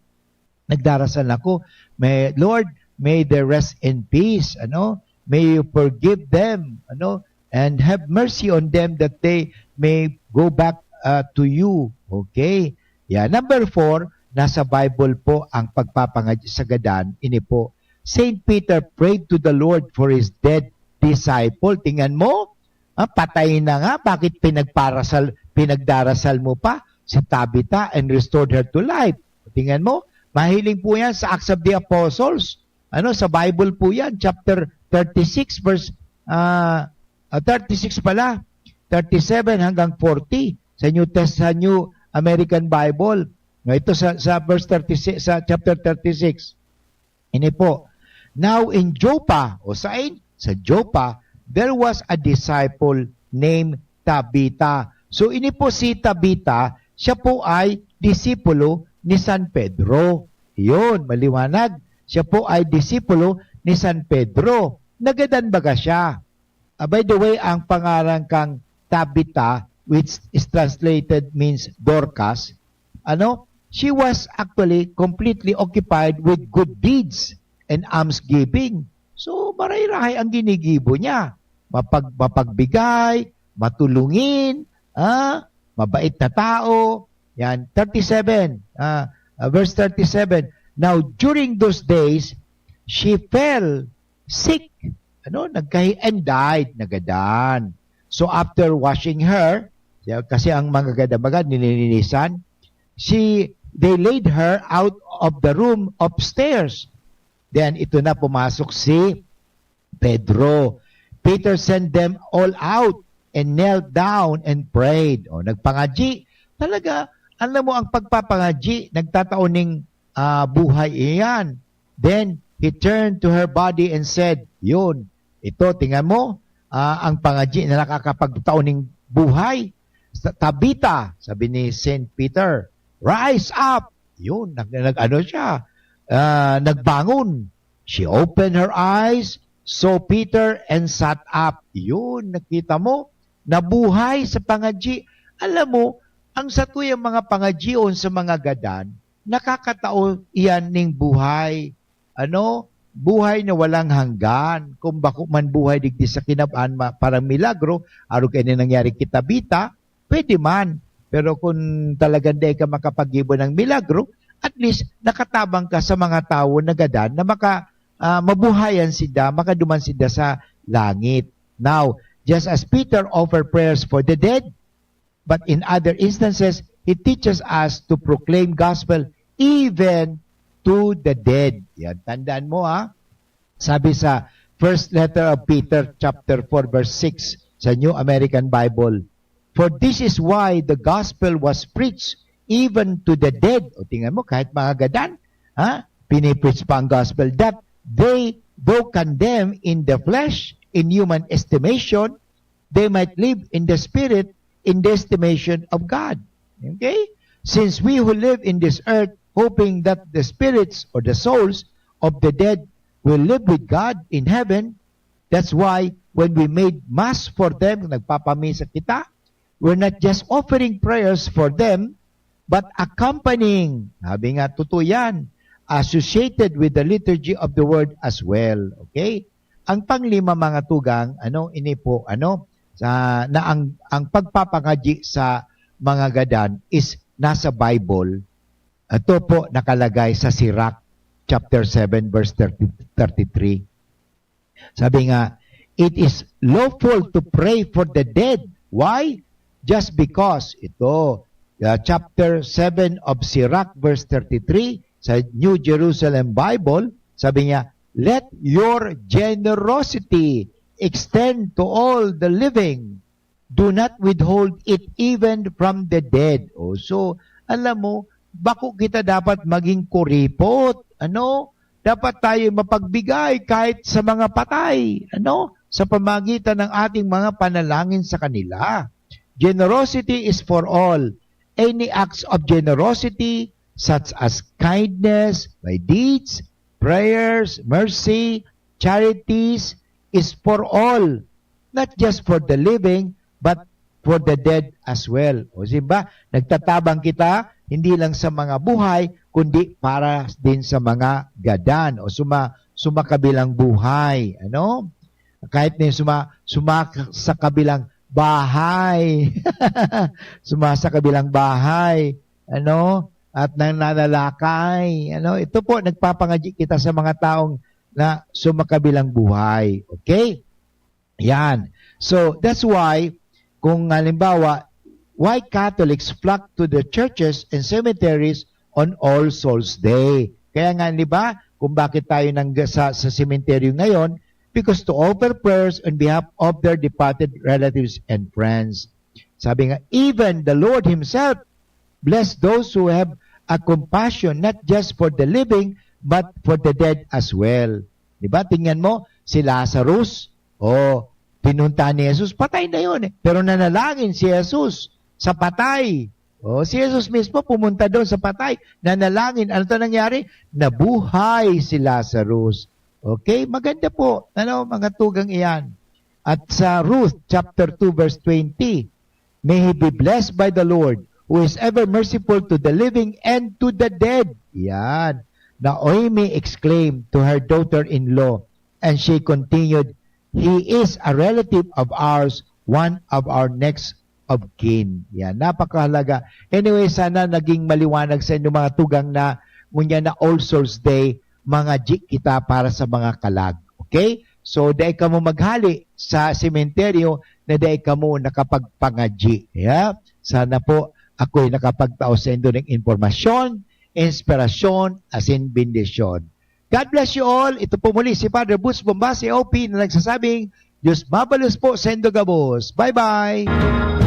Nagdarasal ako, may, "Lord, may they rest in peace," ano? "May you forgive them," ano? "And have mercy on them that they may go back uh, to you." Okay? Yeah. Number four, nasa Bible po ang pagpapangadyi sa gadan. Ini po, Saint Peter prayed to the Lord for his dead disciple. Tingnan mo, Ah, patay na nga, bakit pinagparasal, pinagdarasal mo pa si Tabitha and restored her to life? Tingnan mo, mahiling po yan sa Acts of the Apostles. Ano, sa Bible po yan, chapter thirty-six, verse, ah, ah, thirty-six pala, thirty-seven hanggang forty sa New Test-, sa New American Bible. Nga ito sa, sa verse thirty-six, sa chapter thirty-six. Ini po, "Now in Joppa," o sain? Sa Joppa, "there was a disciple named Tabitha." So, ini po si Tabitha, siya po ay disipulo ni San Pedro. Yun, maliwanag. Siya po ay disipulo ni San Pedro. Nagadan baga siya. Ah, by the way, ang pangaran kang Tabitha, which is translated means Dorcas, ano, she was actually completely occupied with good deeds and almsgiving. So, maray-rahay ang ginigibo niya. Mapag-, mapagbigay, matulungin, ah, mabait na tao. Yan, thirty-seven, ah, ah, verse thirty-seven. "Now, during those days, she fell sick." Ano? Nagkahi-, and died. Nagadan. So, after washing her, siya, kasi ang mga gadan-baga, nililinisan, she, they laid her out of the room upstairs. Then, ito na, pumasok si Pedro. "Peter sent them all out and knelt down and prayed." O, nagpangadyi. Talaga, alam mo, ang pagpapangadyi, nagtatao ning, ah, buhay iyan. Then, he turned to her body and said, yun, ito, tingnan mo, ah, ang pangadyi na nakakapagtao ning buhay. Sa Tabitha, sabi ni Saint Peter, "Rise up!" Yun, nag-, nag-, ano siya, ah, nagbangon. She opened her eyes, saw Peter, and sat up. Yun, nakita mo, nabuhay sa pangadyi. Alam mo, ang satuyang mga pangadyion sa mga gadan, nakakatao iyan ning buhay. Ano? Buhay na walang hanggan. Kung bako man buhay digdi sa kinab-an, ma-, parang milagro, arog kaini nangyari ki Tabitha, pwede man. Pero kung talagang dai ka makapaggibo ng milagro, at least nakatabang ka sa mga tawo na gadan na maka-, ah, mabuhayan sinda, makaduman sinda sa langit. Now, just as Peter offered prayers for the dead, but in other instances, he teaches us to proclaim gospel even to the dead. Yan, tandaan mo, ha? Sabi sa first letter of Peter, chapter four, verse six, sa New American Bible, "For this is why the gospel was preached even to the dead." O, tingnan mo, kahit mga gadan, ha? Pinipreach pa ang gospel, "that they, though condemned in the flesh, in human estimation, they might live in the spirit, in the estimation of God." Okay? Since we who live in this earth, hoping that the spirits or the souls of the dead will live with God in heaven, that's why when we made mass for them, nagpapamisa kita, we're not just offering prayers for them, but accompanying, sabi nga, totoo yan, associated with the liturgy of the word as well. Okay? Ang panglima, mga tugang, ano, ini po, ano, sa, na ang, ang pagpapangadyi sa mga gadan is nasa Bible. Ito po nakalagay sa Sirach chapter seven, verse thirty, thirty-three. Sabi nga, "It is lawful to pray for the dead." Why? Just because, ito, uh, chapter seven of Sirach, verse thirty-three, sa New Jerusalem Bible, sabi niya, "Let your generosity extend to all the living. Do not withhold it even from the dead." O, so, alam mo, bako kita dapat maging kuripot. Ano? Dapat tayo mapagbigay kahit sa mga patay. Ano? Sa pamagitan ng ating mga panalangin sa kanila. Generosity is for all. Any acts of generosity, such as kindness, by deeds, prayers, mercy, charities, is for all. Not just for the living, but for the dead as well. O, di ba? Nagtatabang kita, hindi lang sa mga buhay, kundi para din sa mga gadan o suma-, sumakabilang buhay. Ano? Kahit na yung suma-, suma-, sa kabilang bahay. Suma-, sa kabilang bahay. Ano? At nananalakay. Ano? Ito po, nagpapangadyi kita sa mga taong na sumakabilang buhay. Okay? Yan. So, that's why, kung halimbawa, why Catholics flock to the churches and cemeteries on All Souls Day? Kaya nga, di ba, kung bakit tayo nang sa, sa sementeryo ngayon, because to offer prayers on behalf of their departed relatives and friends. Sabi nga, even the Lord Himself bless those who have a compassion not just for the living but for the dead as well. Di ba? Tingnan mo, si Lazarus, oh, pinunta ni Jesus, patay na yun eh. Pero nanalangin si Jesus sa patay. Oh, si Jesus mismo pumunta doon sa patay, nanalangin. Ano to nangyari? Nabuhay si Lazarus. Okay, maganda po. Ano, mga tugang iyan. At sa Ruth chapter two verse twenty, "May he be blessed by the Lord, who is ever merciful to the living and to the dead." Yan. Naomi exclaimed to her daughter-in-law, and she continued, "He is a relative of ours, one of our next of kin." Yan, napakahalaga. Anyway, sana naging maliwanag sa inyo mga tugang na ngunyan na All Souls Day, mangadyi kita para sa mga kalag. Okay? So, dai kamo maghali sa sementeryo na dai kamo nakapagpangadyi. Yeah? Sana po ako'y nakapagtao sa inyo ng impormasyon, inspirasyon, asin bendisyon. God bless you all. Ito po muli si Father Boots Bombasi, O P, na nagsasabing, Diyos mabalos po sa indo gabos. Bye-bye!